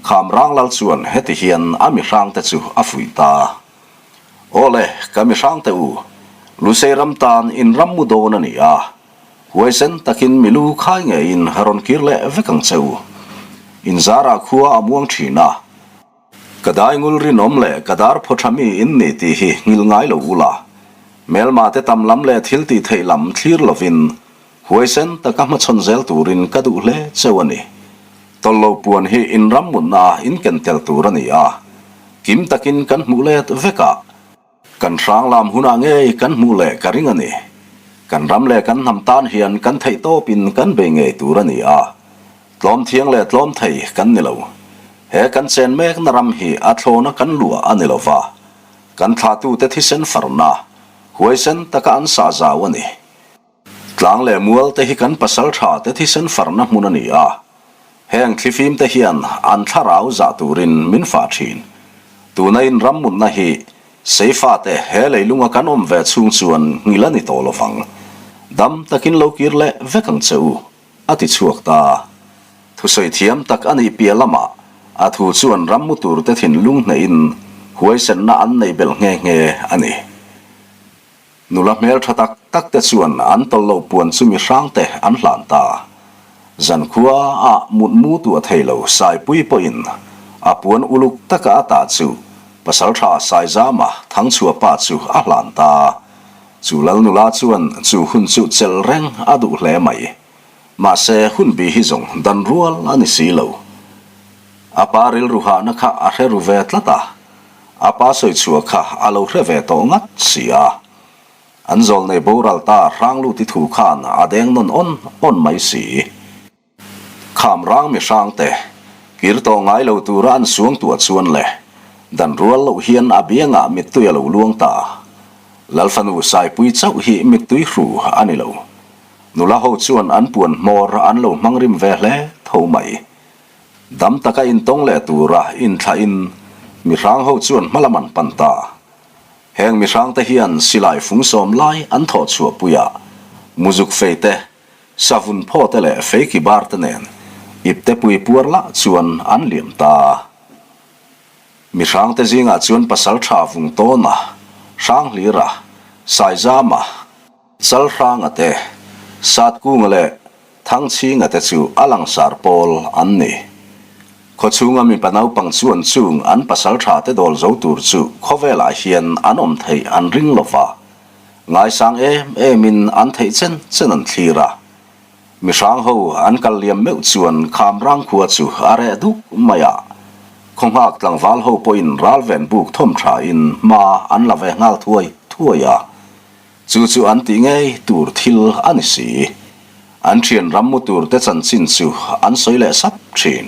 Khamrang lal chuan heti hian a mihrangte chu a fuih ta. Awle, ka mihrangte u, Lusei ram tan in ram mu dawn a ni a, huaisen takin mi lu khai ngeiin rawn kir leh vek ang che u. In zarah khua a muang thin a. Ka daingul rinawm leh ka dar phaw tha mi in ni tih hi nghilh ngai lo ula, hmelma te tam lam leh thil tih theih lam thlir lovin huaisen taka hmachhawn zel turin ka duh hle cheu a ni. Tawllo puan hi in ram mutna ah in ken tel tur a ni a, kim takin kan hmuh let vek a, Kan hrang lam hunah ngei kan hmuh leh ka ring a ni. Kan ram leh kan hnam tan hian kan theih tawpin kan bei ngei tur a ni a. Tlawm thiang leh tlawm thei kan ni lo. He kan chen mekna ram hi a thlawna kan luah a ni lo va. Kan thlahtute thisen farna, huaisen taka an sah zau a ni. Tlang leh mual te hi kan pasal tha te thisen farna hmun a ni a, heng thlifim te hian an thlarau zah turin min fah thin. Tuna in ram munna hi Seifa te he leilunga kan awm ve chhung chuan nghilh a ni tawh lovang. Dam takin lo kir leh vek ang che u, a ti chhuak ta. Thusawi thiam tak a nih piah lamah a thu chuan ram mu tur te thinlung hnehin huaisenna an neih belh nghe nghe a ni. Nula hmel tha tak tak te chuan an tawlh loh puan chu mi hrang te an hlan ta. Zankhua ah mut mu tuah thei lo Saipui pawhin a puan uluk taka a tah chu Pasaltha Saizama Thangchhuah pa chu a hlan ta. Chu lal nula chuan chu hun chu chelh reng a duh hle mai. Mahse hun bi hi zawng dan rual a ni si lo. A pa rilru hahna kha a hre ru ve tlat a. A pa sawi chhuah kha a lo hre ve tawh ngat si a. An zawl nei boral ta Hrangluti thu khan a deng nawn awn awn mai si. Kham rang mi hrang te, kir tawh ngai lo tura an suang tuah chuan le, dan rual loh hian a biangah mittui a lo luang ta. Lalfanu Saipui chauh hi mittui hru a ni lo. Nula ho chuan an puan hmawr an lo hmang rim ve hle tho mai. Dam taka intawng leh tura inthlahin mihrang ho chuan hmalam an pan ta. Heng mihrangte hian silai fung sawm lai an thawh chhuah puiah muzuk fei te, savun phaw te leh feiki bar te nen ipte pui puar lah chuan an liam ta. Mihrangte zingah chuan pasal tha vung tawna, Hranghlira, Saizama, Chalhranga te, Satkunga leh Thangchhinga te chu a langsar pawl an ni. Khawchhunga mipa naupang chuan chung an pasal tha te dawl zo tur chu khawvelah hian an awm theih an ring lo va, ngaisang em emin an theih chen chen an thlir a. Mihrang ho an kal liam meuh chuan Khamrang khua chu a reh duk mai a, khaw nghak tlangval ho pawhin ralven buk thawm thain hma an la ve nghal thuai thuai a. Chu chu an tih ngei tur thil a ni si. An thian ram mu tur te chanchin chu an sawi leh sap thin.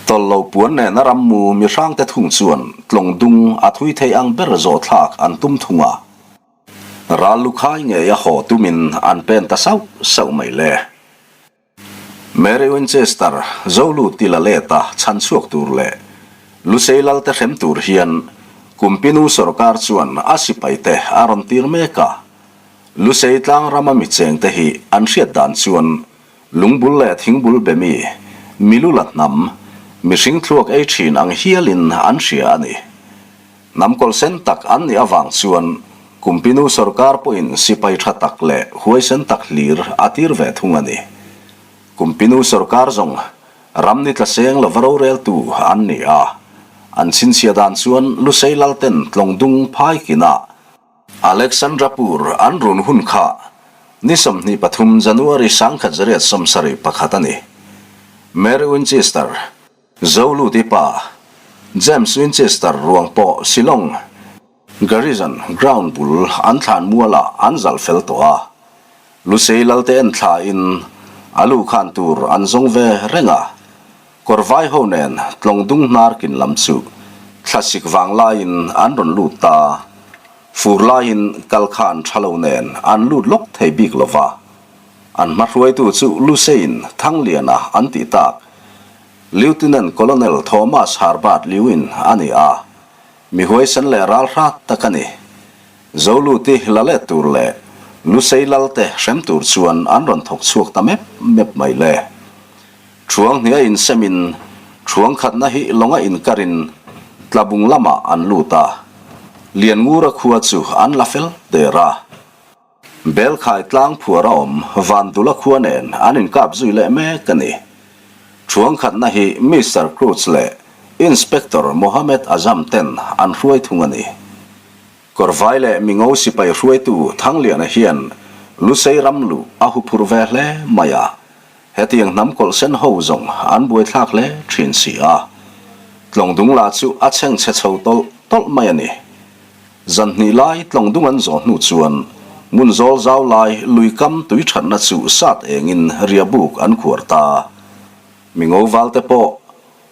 Tawlh lo puan nena ram mu mi hrang te thung chuan tlawng dung a thui thei ang ber zawh thlak an tum thung a. Ral lu khai ngei a haw tumin an pen ta sauh sauh mai le. Mary Winchester, Zolu ti la let a chhan chhuak tur leh Lusei lal te hrem tur hian Kumpinu sorkar chuan a sipai te a rawn tir mek a. Lusei tlang rama mi cheng te hi an hriat dan chuan lungbul leh thingbul be mi, milu la hnam, mihring thluak ei thin ang hialin an hria a ni. Hnam kawlhsen tak an nih avang chuan Kumpinu sorkar pawhin sipai tha tak leh huaisen tak hlir a tir ve thung a ni. Kumpinu sorkar zawng ram ni tla seng lova roreltu an ni a, an chhinchhiah dan chuan Lusei Lalten Tlawngdung phai kinah Alexandrapur an run hun kha ni 23 January 1871 a ni. Mary Winchester. Zoluti pa, James Winchester ruang pawh Shillong Garrison Ground bul an thlan mualah an zalh fel tawh a. Lusei Lalte en thlain a lu khan tur an zawng ve reng a. Kawr vai ho nen tlawng dung hnar kin lam chu thlasik vang laiin an rawn lut ta. Fur laiin kal khan tha lo nen an lut lawk thei bik lo va. An hmahruaitu chu Luseiin Thangliana an tih tak Lieutenant Colonel Thomas Herbert Lewin a ni a, mi huaisen leh ral hrat tak a ni. Zoluti la let tur leh Lusei Lalte hrem tur chuan an rawn thawk chhuak ta mep mep mai le. Thuang hnia insemin thuang khatna hi lawnga inkarin Tlabung lamah an lut a, Lianngura khua chu an la fel der a. Belkhai tlang phuar a awm Vandula khua nen an inkap zui leh mek a ni. Thuang khatna hi Mister Cruz leh Inspector Mohammed Azam ten an hruai thung a ni. Kawrvai leh Mingo sipai hruaitu Thangliana hian Lusei ram luh a huphurh ve hle mai a, hetiang hnam kawlhsen ho zawng an buaithlak hle thin si a. Tlawngdung lah chu a chhengchhe chho tawlh tawlh mai a ni. Zan hnih lai tlawngdung an zawh hnu chuan hmun zawl zau lai lui kam tui thatna chu sat engin riabuk an khuar ta. Mingo valte pawh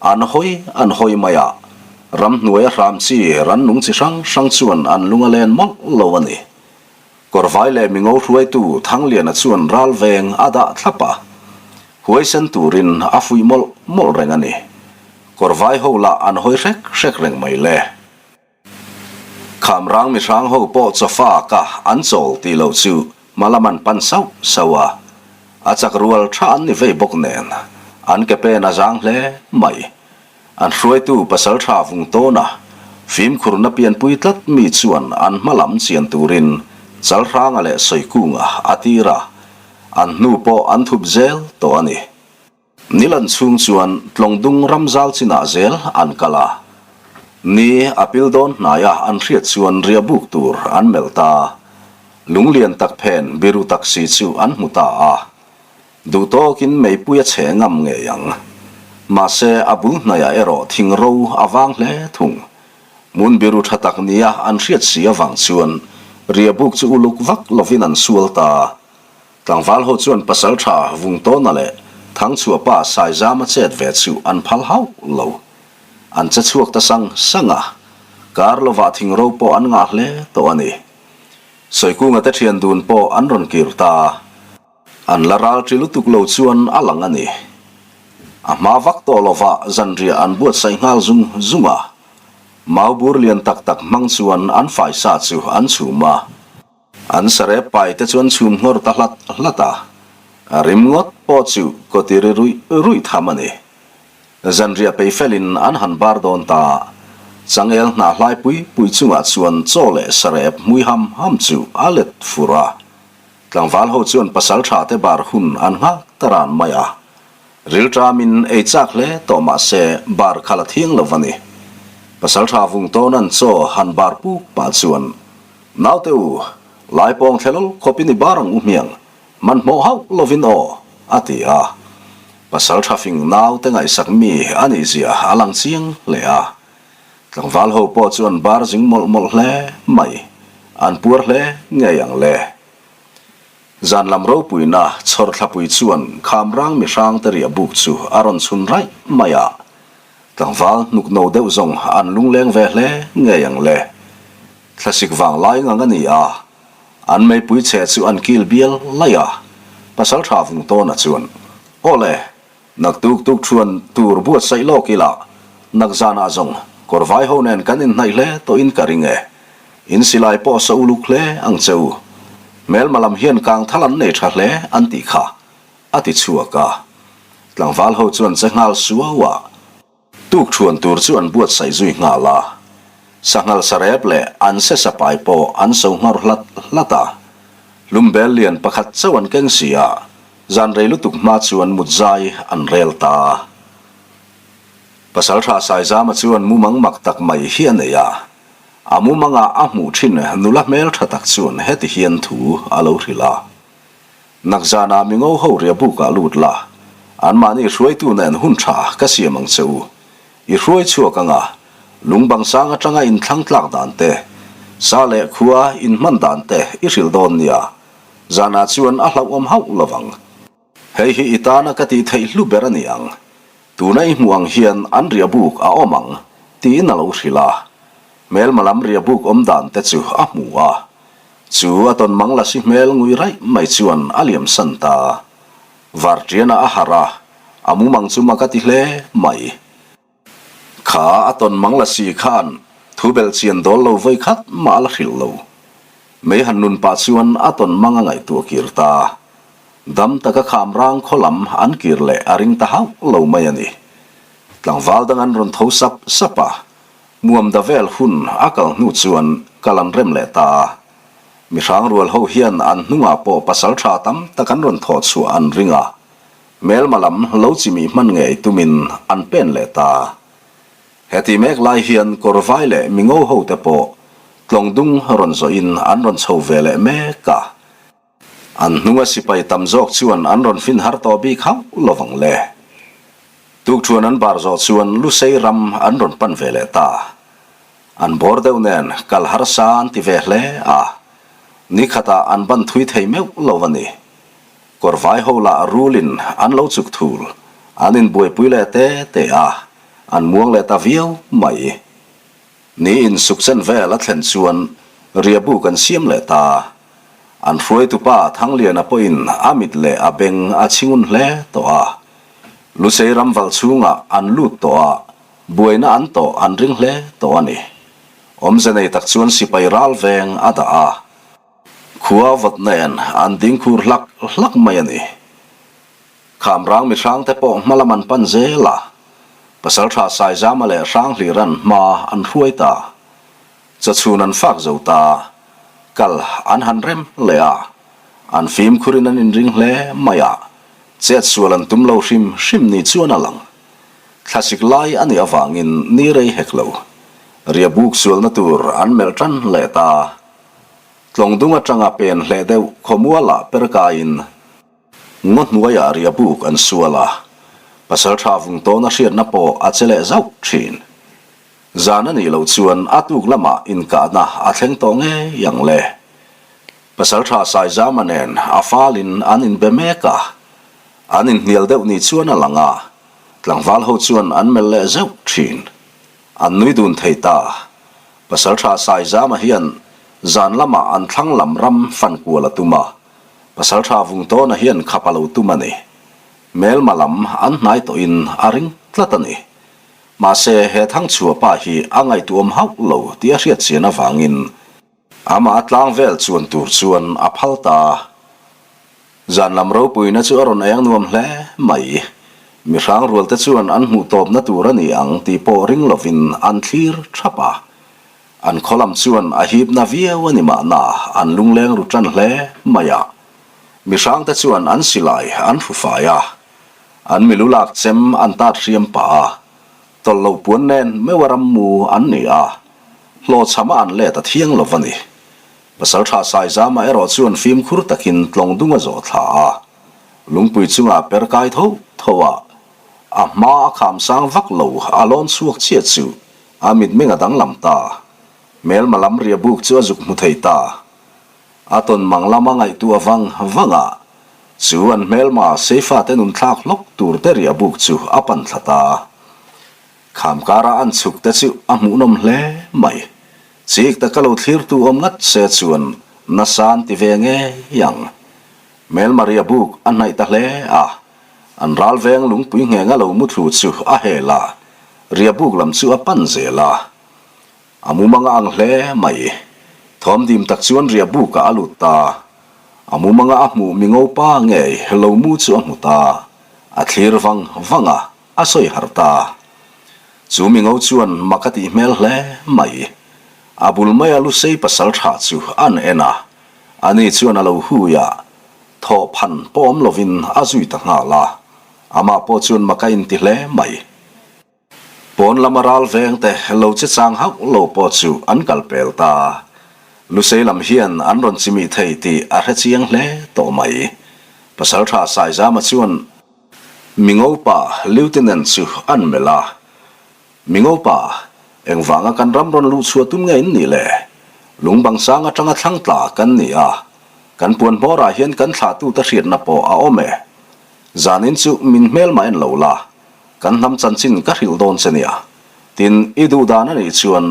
an hawi an hawi mai a, ramhnuaia hram chi rannung chi hrang hrang chuan an lung a len mawlh lo a ni. Kawrvai leh mingo hruaitu Thangliana chuan ral veng a dah thlap a, huaisen turin a fuih mawlh mawlh reng a ni. Kawrvai ho lah an hawi hrek hrek reng mai le. Khamrang mihrang ho pawh chawfa ka an chawl tih loh chu hmalam an pan sauh sauh a, a chak rual tha an ni vei bawk nen an ke pen a zang hle mai. An hruaitu pasaltha vung tawn a, fimkhurna pianpui tlat mi chuan an hma lam chian turin Chalhranga leh Sawikunga a tir a, an hnu pawh an thup zel tawh a ni. Nilan chhung chuan Tlawngdung ramzal chinah zel an kal a. Ni a pil dawn hnaia an hriat chuan riahbuk tur an melh ta. Lunglian tak phen biru tak si chu an hmu ta a. Duh tawkin meipui a chhe ngam ngei ang. Mahse a bul hnaiah erawh thing ro a vang hle thung. Hmun biru tha tak nia an hriat si avang chuan riahbuk chu uluk vak lovin an sual ta. Tlangval ho chuan pasal tha Vungtawna leh Thangchhuahpa Saizama chet ve chu an phal hauh lo. An che chhuak ta sang sang a, kar lovah thingro pawh an ngah hle tawh a ni. Sawikunga te thian dun pawh an rawn kir ta. An la ral ṭi lutuk lo chuan a lang a ni. A hma vak tawh lovah zanriah an buatsaih nghal zung zung a. Mau bur lian tak tak hmang chuan an faisa chu an chhum a. An sarep pai te chuan chhum nghawr ta hlat hlat a, a rim ngawt pawh chu kaw ti ri ruih ruih tham a ni. Zanriah pei felin an han bar dawn ta, changel hnah hlai pui pui chungah chuan chaw leh sarep hmui ham ham chu a let fur a. Tlangval ho chuan pasal tha te bar hun an nghak ta ran mai a. Rilṭamin ei chak hle tawh mah se bar kha la thiang lo va ni. Pasal tha vung tawn an chaw han bar puk pah chuan Naute u, lai pawng thlelawlh khawpin i bar ang u hmiang, hmanhmawh hauh lovin aw, a ti a. Pasal tha fing naute ngaihsak mi a nih zia a lang chiang hle a. Tlangval ho pawh chu an bar zing mawlh mawlh hle mai, an puar hle ngei ang le. Zan lam ropuina chhawrthlapui chuan Khamrang mihrangte riah buk chu a rawn chhun raih mai a. Tlangval hnuk no deuh zawng an lungleng ve hle ngei ang le. Thlasik vang lai ngang a ni a, an meipui chhe chu an kil bial laih a, Pasaltha Vungtawna chuan, Aw le, nak tuk tuk thuan tur buatsaih lawk ila, nak zanah zawng kawrvai ho nen kan inhnaih hle tawhin ka ring e. In silai pawh sa uluk hle ang che u. Hmelma lam hian kangthal an nei tha hle an tih kha, a ti chhuak a. Tlangval ho chuan che nghal suau a. Tuk thuan tur chu an buatsaih zui nghal a. Sanghal sarep leh an se sapai pawh an so nghawr hlat hlat a. Lumbel lian pakhat chauh an keng si a, zan rei lutuk hma chuan mut zai an rel ta. Pasaltha Saizama chuan mumang mak tak mai hi a nei a. A mumangah a hmuh thin nula hmeltha tak chuan heti hian thu a lo hrilh a. Nakzanah mingo ho riahbukah lut la, anmahni hruaitu nen hun tha ka siam ang che u. I hruai chhuak anga, lungbang sang atanga inthlang tlak dan te, sa leh khua inhman dan te i hrilh dawn nia. Zanah chuan a hlauhawm hauh lovang. Hei hi i tana ka tih theih hlu ber a ni ang. Tuna i hmuh ang hian an riahbuk a awm ang, tiin a lo hrilh a. Hmelma lam riahbuk awm dan te chu a hmu a. Chu a tawn mang lasi hmel ngui raih mai chuan a liam san ta. Varṭiana a harh a, a mumang chu mak a ti hle mai. Kha a tawn mang lasi khan thu belh chian dawl lo vawi khat mah a la hrilh lo. Mei han nun pah chuan a tawn mang a ngaihtuah kir ta. Dam taka kham rang khaw lam an kir leh a ring ta hauh lo mai a ni. Tlangval dang an rawn tho sap sap a, muam da vel hun a kal hnu chuan kal an rem leh ta a. Mi hrang rual ho hian an hnungah pawh pasal tha tam tak an rawn thawh chhuah an ring a, hmelma lam lo chimih hman ngei tumin an pen leh ta. Heti mek lai hian kawrvai leh mingo ho te pawh tlawng dung rawn zawhin an rawn chho ve leh mek a. An hnunga sipai tam zawk chuan an rawn fin har tawh bik hauh lovang le. Tukṭhuan an bar zawh chuan Lusei ram an rawn pan ve leh ta. An bawr deuh nen kal harsa an ti ve hle a, ni khatah an ban thui thei meuh lo a ni. Kawrvai ho lah rulin an lo chuk thul, an inbuaipui leh te te a, an muang leh ta viau mai. Ni in sukchen vel a thlen chuan riabu kan siam leh ta. An hruaitupa Thangliana pawhin a mit leh a beng a chhingun hle tawh a. Lusei ram valh chhungah an lut tawh a, buaina an tawh an ring hle tawh a ni. Awmze nei tak chuan sipai ral veng a dah a. Khua vawt nen an ding khur hlak hlak mai a ni. Kham rang mi hrang te pawh hma lam an pan zel a, Pasaltha Saizama leh Hranghliran hma an hruai ta. Chawchhun an fak zo ta, kal an han rem leh a, an fimkhurin an inring hle mai a, chet sual an tum lo hrim hrim ni chuan a lang. Thlasik lai a nih avangin ni rei hek lo. Riabuk sualna tur an melh tan leh ta. Tlawngdung atanga pen hleh deuh khawmualah per kaiin Ngaw hnuaiah riabuk an sual a, pasaltha vung tawn a hriatna pawh a che leh zauh thin. Zan a nih loh chuan a tuk lamah inkahna a thleng tawh ngei ang le. Pasaltha Saizama nen a falin an inbe mek a, an inhnial deuh ni chuan a lang a, tlangval ho chuan an melh leh zeuh thin. An nui dun thei ta. Pasaltha Saizama hian zan lamah an thlang lam ram fan kual a tum a, Pasaltha Vungtawna hian khap a lo tum a ni. Hmelma lam an hnai tawhin a ring tlat a ni. Mahse, he Thangchhuah pa hi a ngaihtuam hauh lo tih a hriat chian avangin amah a tlang vel chuan tur chuan a phal ta. Zan lam ropuina chu a rawn eng nuam hle mai. Mi hrang rualte chuan an hmuh tawpna tur a ni ang tih pawh ring lovin an thlir thap a. An khaw lam chuan a hipna viau a ni mahna an lungleng ru tan hle mai a. Mi hrangte chuan an silai an hru fai a, an milu lak chem an tat hriam pah a, tawlh loh puan nen meuh a rammu an ni a, hlawhchham a an let a thiang lo va ni. Pasaltha Saizama erawh chuan fimkhur takin tlawng dung a zawh thla a, lungpui chungah per kai tho tho a, a hma a kham sang vak lo a lawn chhuak chiah chu A mitmeng a danglam ta. Hmelma lam ria buk chu a zuk hmu thei ta. A tawn mang lama ngaihtuah vang vang a, chu an hmelma Seifa te nun thlak hlawk tur te ria buk chu a pan thla ta. Kham kara an chhuk te chu a hmuhnawm hle mai. Chik taka lo thlirtu awm ngat se chuan nasa an ti ve ngei ang. Hmelma ria buk a hnaih ta hle a, an ral veng lungpui nghenga lo muthlu chu a hel a, Riabuk lam chu a pan zel a, a mumanga ang hle mai. Thawm dim tak chuan Riabukah a lut ta. A mumanga a hmuh mi ngopa ngei lo mu chu a hmu ta. A thlir vang vang a, a sawi harh ta. Chu mi ngo chuan mak a tih hmel hle mai. A bul maia Lusei pasal tha chu an en a, ani chuan a lo hui a, thawh phan pawh awm lovin a zui ta nghal a. Amah pawh chuan mak a inti hle mai. Pawn lama ral veng te lo che chang hauh lo pawh chu an kal pel ta. Lusei lam hian an rawn chimih thei tih a hre chiang hle tawh mai. Pasaltha Saizama chuan Mingopa Lieutenant chu an melh a. Mingopa, engvanga kan ram rawn luh chhuah tum nge in nih le? Lungbang sang atanga thlang tla kan ni a, kan puan hmawrah hian kan thlahtute hriatna pawh a awm e. Zanin chu min hmelmah en lo la, kan hnam chanchin ka hrilh dawn che nia. Tin, i duh dan a nih chuan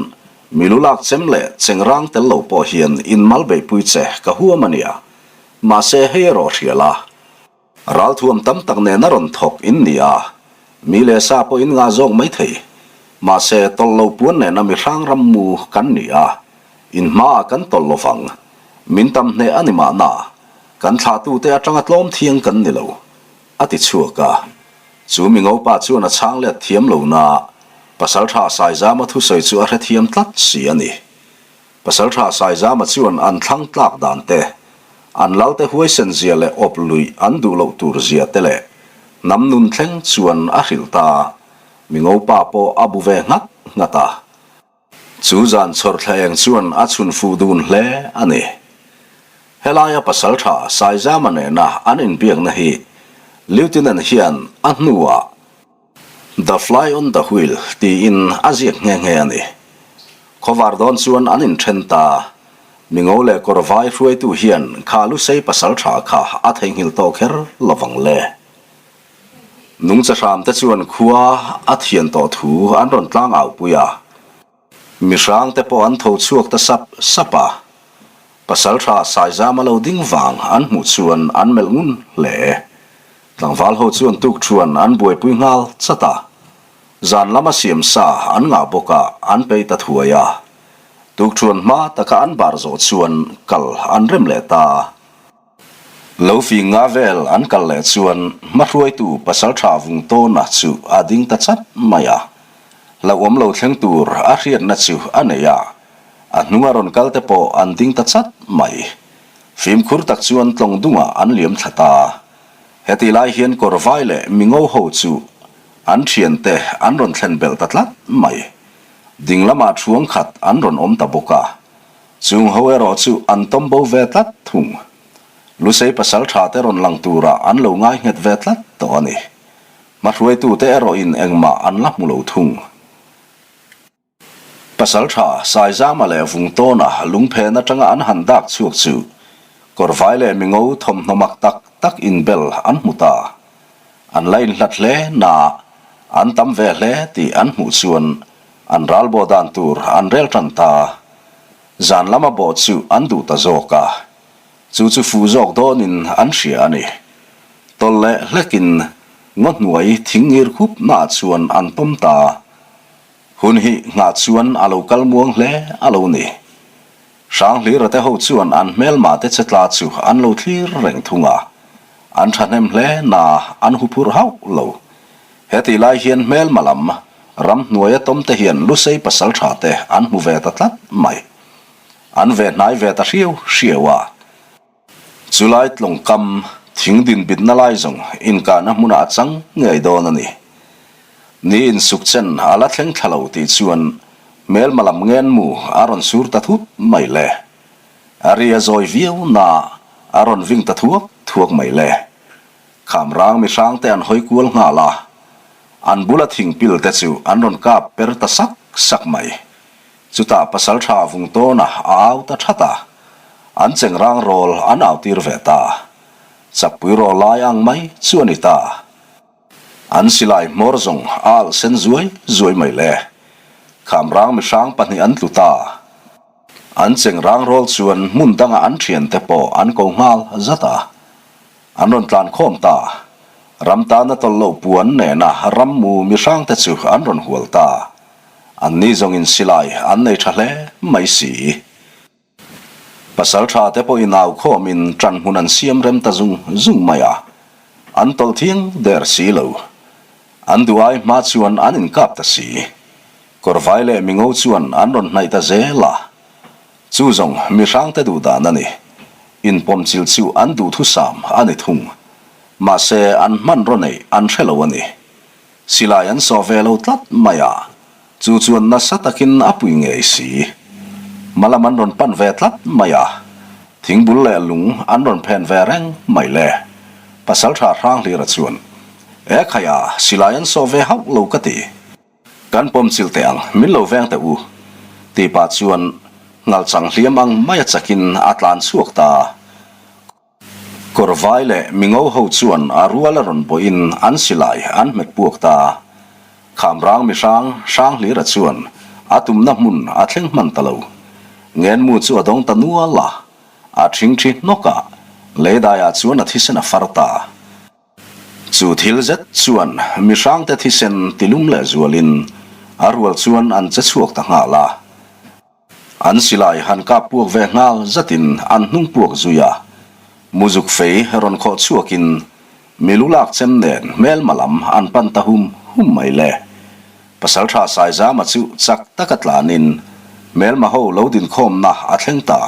mi lu lak chem leh chengrang tel lo pawh hian in mal beihpui che ka huam a nia. Mahse hei erawh hria la. Ralthuam tam tak nena rawn thawk in ni a, mi leh sa pawh in ngah zawk mai thei. Mahse tawlh lo puan nena mi hrang ram mu kan ni a, in hmaah kan tawlh lovang. Min tam hneh a ni mahna, kan thlahtute atanga tlawm thiang kan ni lo, a ti chhuak a. Chu mi ngopa chuan a chhang let thiam lo na, Pasaltha Saizama thusawi chu a hrethiam tlat si a ni. Pasaltha Saizama chuan an thlang tlak dan te, an lalte huaisen zia leh awp luih an duh loh tur zia te leh hnam nun thleng chuan a hrilh ta. Mi ngopa pawh a bu ve nghat nghat a. Chu zan chhawrthla eng chuan a chhun fuh dun hle a ni. Helaia pasaltha Saizama nena an inbiakna hi Lieutenant hian a hnuah The Fly on the Wheel tiin a ziak nghe nghe a ni. Khawvar dawn chuan an inthen ta. Mingo leh kawrvai hruaitu hian kha Lusei pasaltha kha a theihnghilh tawh kher lovang le. Nungcha hram te chuan khua a thian tawh thu an rawn tlang au pui a. Mihrang te pawh an tho chhuak ta sap sap a. Pasaltha Saizama lo ding vang an hmuh chuan an melh ngun hle. Tlangval ho chuan tuk thuan an buaipui nghal chat a. Zan lama siam sa an ngah bawk a an peih ta thuai a. Tuk thuan hma taka an bar zawh chuan kal an rem leh ta. Lo fing nga vel an kal leh chuan hmahruaitu Pasaltha Vungtawna chu a ding ta chat mai a. Hlauhawm lo thleng tur a hriatna chu a nei a, a hnunga rawn kal te pawh an ding ta chat mai. Fimkhur tak chuan tlawng dungah an liam thla ta. Heti lai hian kawrvai leh mingo ho chu an thiante an rawn thlen belh ta tlat mai. Ding lamah thuang khat an rawn awm ta bawk a. Chung ho erawh chu an tawm bo ve tlat thung. Lusei pasal tha te rawn lang turah an lo ngai nghet ve tlat tawh a ni. Hmahruaitute erawhin engmah an la hmu lo thung. Pasal tha Saizama leh Vungtawna lungphen atanga an han dak chhuak chu kawrvai leh mingo thawmhnaw mak tak tak inbel an hmu ta. An la inhlat hle na an tam ve hle tih an hmuh chuan An ral bawh dan tur an rel tan ta. Zan lama bawh chu an duh ta zawk a. Chu chu fuh zawk dawnin an hria a ni. Tawlh leh hlekin ngaw hnuai thing ngir khup naah chuan an tawm ta. Hun hi nghah chuan a lo kal muang hle a lo ni. Hranghlira te ho chuan an hmelma te che tla chu an lo thlir reng thung a, an thahnem hle na an huphurh hauh lo. Hetih lai hian hmelma lam ramhnuaia tawm te hian Lusei pasal tha te an hmu ve ta tlat mai. An ve hnai ve ta hriau hriau a. Chulai tlawng kam thing din bitna lai zawng inkahna hmunah a chang ngei dawn a ni. Ni insuk chen a la thleng thla lo tih chuan hmelma lam ngen mu a rawn sur ta thut mai le. A ri a zawi viau na a rawn ving ta thuak thuak mai le. Kham rang mi hrang te an hawi kual nghal a, an bula thing pil te chu an rawn kap per ta sak sak mai. Chutah Pasalṭha Vungtawna a au ta that a, an chengrang rawl an au tir ve ta. Chakpui rawl lai ang mai chu a ni ta. An silai hmawr zawng a alh sen zuai zuai mai le. Khamrang mihrang pahnih an tlu ta. An chengrang rawl chuan hmun danga an thiante pawh an ko nghal zat a. An rawn tlan khawm ta. Ram tana tawlh loh puan nena rammu mihrangte chu an rawn hual ta. An ni zawngin silai an nei tha hle mai si. Pasal tha te pawhin au khawmin ṭan hmun an siam rem ta zung zung mai a, an tawlh thiang der si lo. An duh ai hma chuan an inkap ta si. Kawrvai leh mingo chuan an rawn hnaih ta zel a. Chu zawng mihrangte duh dan a ni. Inpawmchilh chu an duhthusam a ni thung. Mahse an hmanraw neih an hre lo a ni. Silai an sawh ve lo tlat mai a, chu chuan nasa takin a pui ngei si. Hmalam an rawn pan ve tlat mai a, thingbul leh lung an rawn phen ve reng mai le. Pasaltha Hranghlira chuan, E khaia, silai an sawh ve hauh lo ka ti. Kan pawm chilh teh ang, min lo veng teh u, tih pah chuan ngalchang hliam ang maia chakin a tlan chhuak ta. Kawrvai leh mingo ho chuan a rual a rawn bawhin an silai an hmet puak ta. Khamrang mihrang Hranghlira chuan a tumna hmun a thleng hman ta lo. Ngenmu chu a dawng ta nual a, a thingthi hnawk a, leidaiah chuan a thisen a far ta. Chu thil zet chuan mihrangte thisen tilum leh zualin a rual chuan an che chhuak ta nghal a. An silai han kap puak ve nghal zatin an hnung puak zui a, muzuk fei rawn khawh chhuakin mi lu lak chem nen hmelma lam an pan ta hum hum mai le. Pasaltha Saizama chu chak taka tlanin hmelma ho lo dinkhawmna a thleng ta.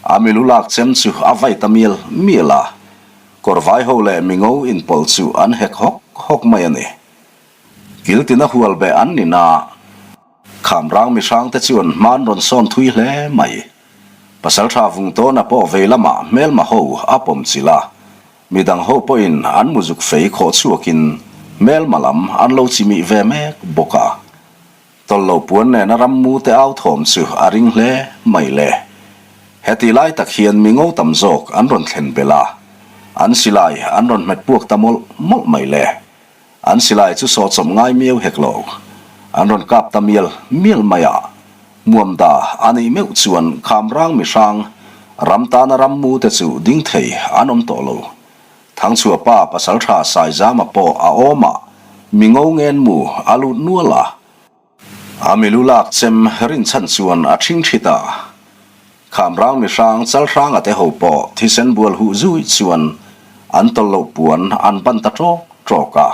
A mi lu lak chem chu a vai ta mial mial a, kawrvai ho leh mingo inpawlh chu an hek hawk hawk mai a ni. Kiltina hual beh an ni na. Khamrang mihrangte chuan hman rawn sawn thui hle mai. Pasaltha Vungtawna pawh vei lamah hmelma ho a pawm chilh a, midang ho pawhin an muzuk fei khawh chhuakin hmelma lam an lo chimih ve mek bawk a. Tawlhlo puan nena rammu te au thawm chu a ring hle mai le. Heti lai tak hian mi ngo tam zawk an rawn thlen belh a, an silai an rawn hmet puak ta mawlh mawlh mai le. An silai chu sawhchawp ngai miau hek lo. An rawn kap ta mial mial mai a. Muamda a nih meuh chuan Khamrang mihrang ram tana rammu te chu ding thei an awm tawh lo. Thangchhuah pa Pasaltha Saizama pawh a awm a, mi ngo ngen mu a lut nual a. A milu lak chem rinchhan chuan a ṭhing ṭhit a. Khamrang mihrang Chalhranga te ho pawh thisen bual huh zui chuan an tawlh loh puan an ban ta ṭawk ṭawk a.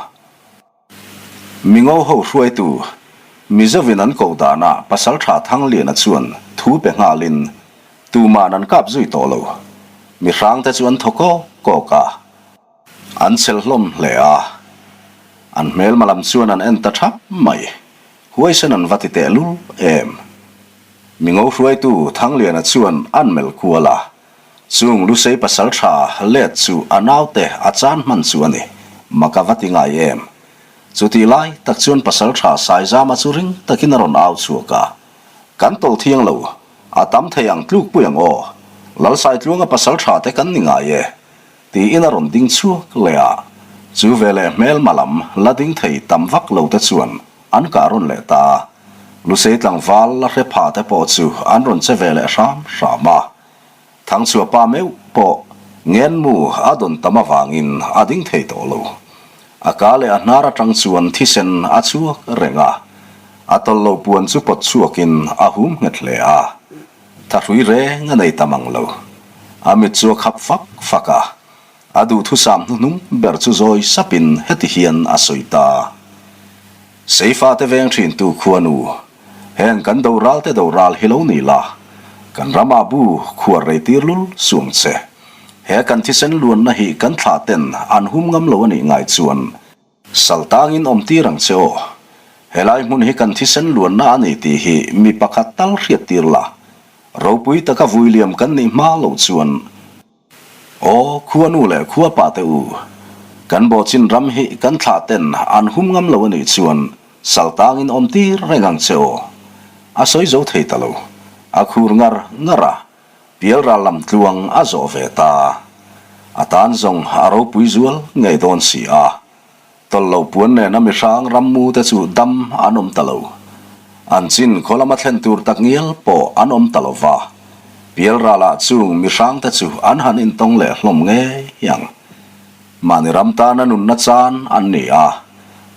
Mingo ho hruaitu Mizovin an koh danah Pasalṭha Thangliana chuan thu pe nghalin tuman an kap zui tawh lo. Mihrangte chu an thaw kawk kawk a. An chel hlawm hle a, an hmelma lam chuan an en ta thap mai. Huaisen an va ti teh lul em? Mingo hruaitu Thangliana chuan an melh kual a, chung Lusei pasal tha let chu a naute a chan hman chu a ni, mak a va ti ngai em? Chutih lai tak chuan pasal tha Saizama chu ring takin a rawn au chhuak a, Kan tawlh thiang lo, a tam thei ang tlukpui ang aw, Lalsaitluanga pasal tha te kan ni ngai e. Tiin a rawn ding chhuak leh a, chu veleh hmelma lam la ding thei tam vak lo te chuan an kah rawn leh ta a, Lusei tlangval la hre pha te pawh chu an rawn che ve leh hram hram a. Thangchhuah pa meuh pawh ngenmu a dawn tam avangin a ding thei tawh lo. A ka leh a hnar atang chuan thisen a chhuak reng a, a tawlh loh puan chu pawt chhuakin a hum nghet hle a. Thahrui reng a nei ta mang lo. A mit chu a khap fak fak a, a duhthusam hnuhnung ber chu zawi sapin heti hian a sawi ta. Seifate veng thintu khuanu, heng kan doral te doral hi lo ni la, kan ramah bu khuar rei tir lul suang che. He kan thisen luanna hi kan thlah ten an hum ngam lo a nih ngai chuan, Sal tangin awm tir ang che aw. Helai hmun hi kan thisen luanna a ni tih hi mi pakhat tal hriat tir la. Ropui taka vui liam kan nih hma loh chuan. Aw, khuanu leh khuapa te u, kan bawhchin ram hi kan thlah ten an hum ngam lo a nih chuan sal tangin awm tir reng ang che aw. A sawi zo thei ta lo. A khur ngar ngar a. Pialral lam tluang a zawh ve ta. A tan zawng a ropui zual ngei dawn si a. Tawlh lo puan nena mihrang rammu te chu dam an awm ta lo. An chin khaw lama thlen tur tak ngial pawh an awm ta lo va. Pialralah chung mihrang te chu an han intawng leh hlawm ngei ang. Mahni ram tana nunna chan an ni a,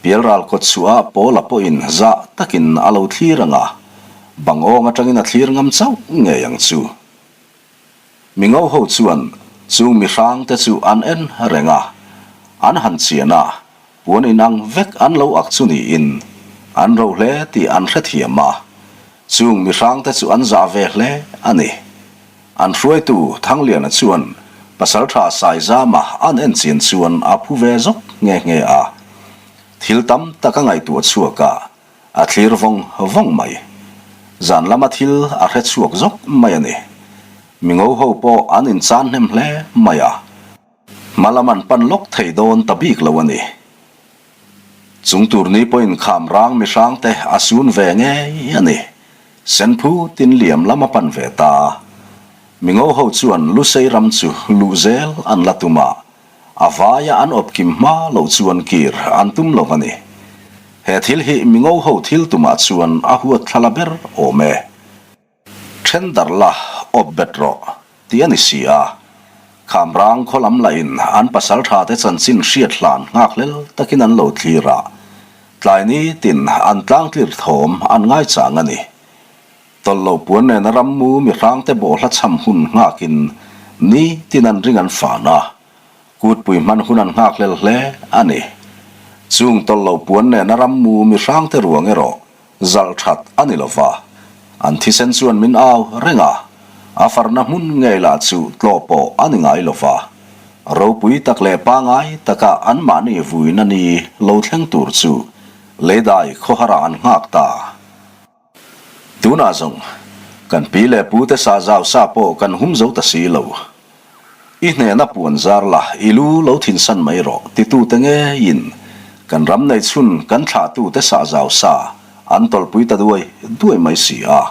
Pialral kawt chhuah Paula pawhin zah takin a lo thlir ang a, bang awng atangin a thlir ngam chauh ngei ang chu. Mingo ho chuan chung mihrang te chu an en reng a, an han chian a, puan inang vek an lo ak chu niin an roh hle tih an hrethiam a, chung mihrang te chu an zah ve hle a ni. An hruaitu Thangliana chuan Pasaltha Saizama an en chian chuan a phu ve zawk nghe nghe a. Thil tam tak a ngaihtuah chhuak a, a thlir vawng vawng mai. Zan lama thil a hre chhuak zawk mai a ni. Mingo ho pawh an inchan hnem hle mai a. Hma lam an pan lawk thei dawn ta bik lo a ni. Chung tur ni pawhin kham rang mihrang te a sun ve ngei a ni. Senphu tin liam lam a pan ve ta. Mingo ho chuan Lusei ram chu luh zel an la tum a, a vaia an awp kim hma loh chuan kir an tum lo a ni. He thil hi Mingo ho thil tumah chuan a huat thla la ber awm e. Then darh la, awp bet rawh, tih a ni si a. Khamrang khaw lam lahin an pasal tha te chanchin hriat hlan nghakhlel takin an lo thlir a, tlai ni tin an tlangtlir thawm an ngaichang a ni. Tawlh lo puan nena rammu mihrangte bawhhla chham hun nghakin ni tin an ring an fan a, kutpui hman hun an nghakhlel hle a ni. Chung tawlh lo puan nena rammu mihrangte ruang erawh zalh that a ni lova, an thisen chuan min au reng a, a farna hmun ngei lah chu tlawh pawh a ni ngai lova. Ropui tak leh pangai taka anmahni vuina ni lo thleng tur chu leidai khawharah an nghak ta. Tunah zawng, kan pi leh pu te sa zau sa pawh kan hum zo ta si lo. I hnehna puan zar la, i lu lo thinsan mai rawh titute ngeiin kan ram nei chhun kan thlahtute sa zau sa an tawlhpui ta duai duai mai si a.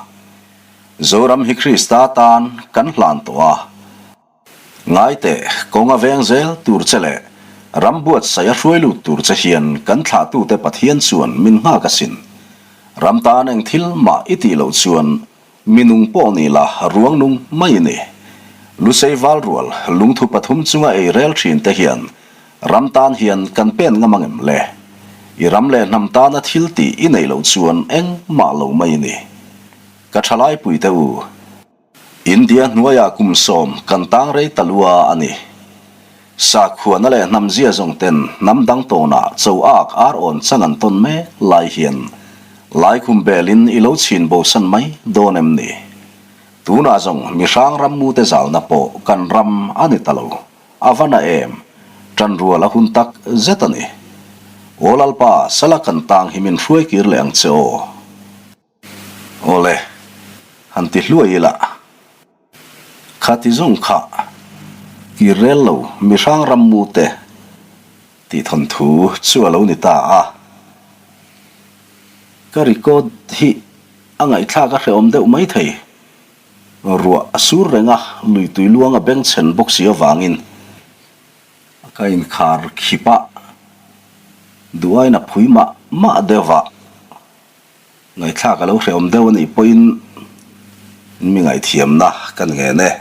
Zoram hi Krista tan kan hlan tawh a. Ngai teh, kawng a veng zel tur che leh ram buatsaih a hruai lut tur che hian kan thlahtute Pathian chuan min nghak asin. Ram tan eng thil mah i tih loh chuan mi nung pawh ni la ruang nung mai i ni. Lusei val rual lungthu pathum chunga ei rel thin te hian ram tan hian kan pen ngam angem le? I ram leh hnam tana thil tih i neih loh chuan engmah lo mai i ni. Ka thalaipuite u. India hnuaiah kum sawm kan tang rei ta lua a ni. Sakhuana leh hnam zia zawng ten hnam dang tawnah cho ak ar awn chang an tawn mek lai hian laikhum belin i lo chhin bosan mai dawn em ni? Tunah zawng mihrang rammute zalna pawh kan ram a ni ta lo. A va na em? Tan rual a hun tak zet a ni. Aw Lalpa, sala kan tang hi min hruai kir leh ang che aw. Awle, han ti hluai ila. Kha ti zawng kha kir rel lo mihrang rammu te tih thawnthu chu a lo ni ta a. Ka record hi a ngaihthlak a hrehawm deuh mai thei. Ruah a sur reng a, lui tui luang a bengchhen bawk si avangin ka inkhar khip a, duain a phui mah mah deuh va. Ngaihthlak a lo hrehawm deuh a nih pawhin mi ngaihthiamna kan ngen e.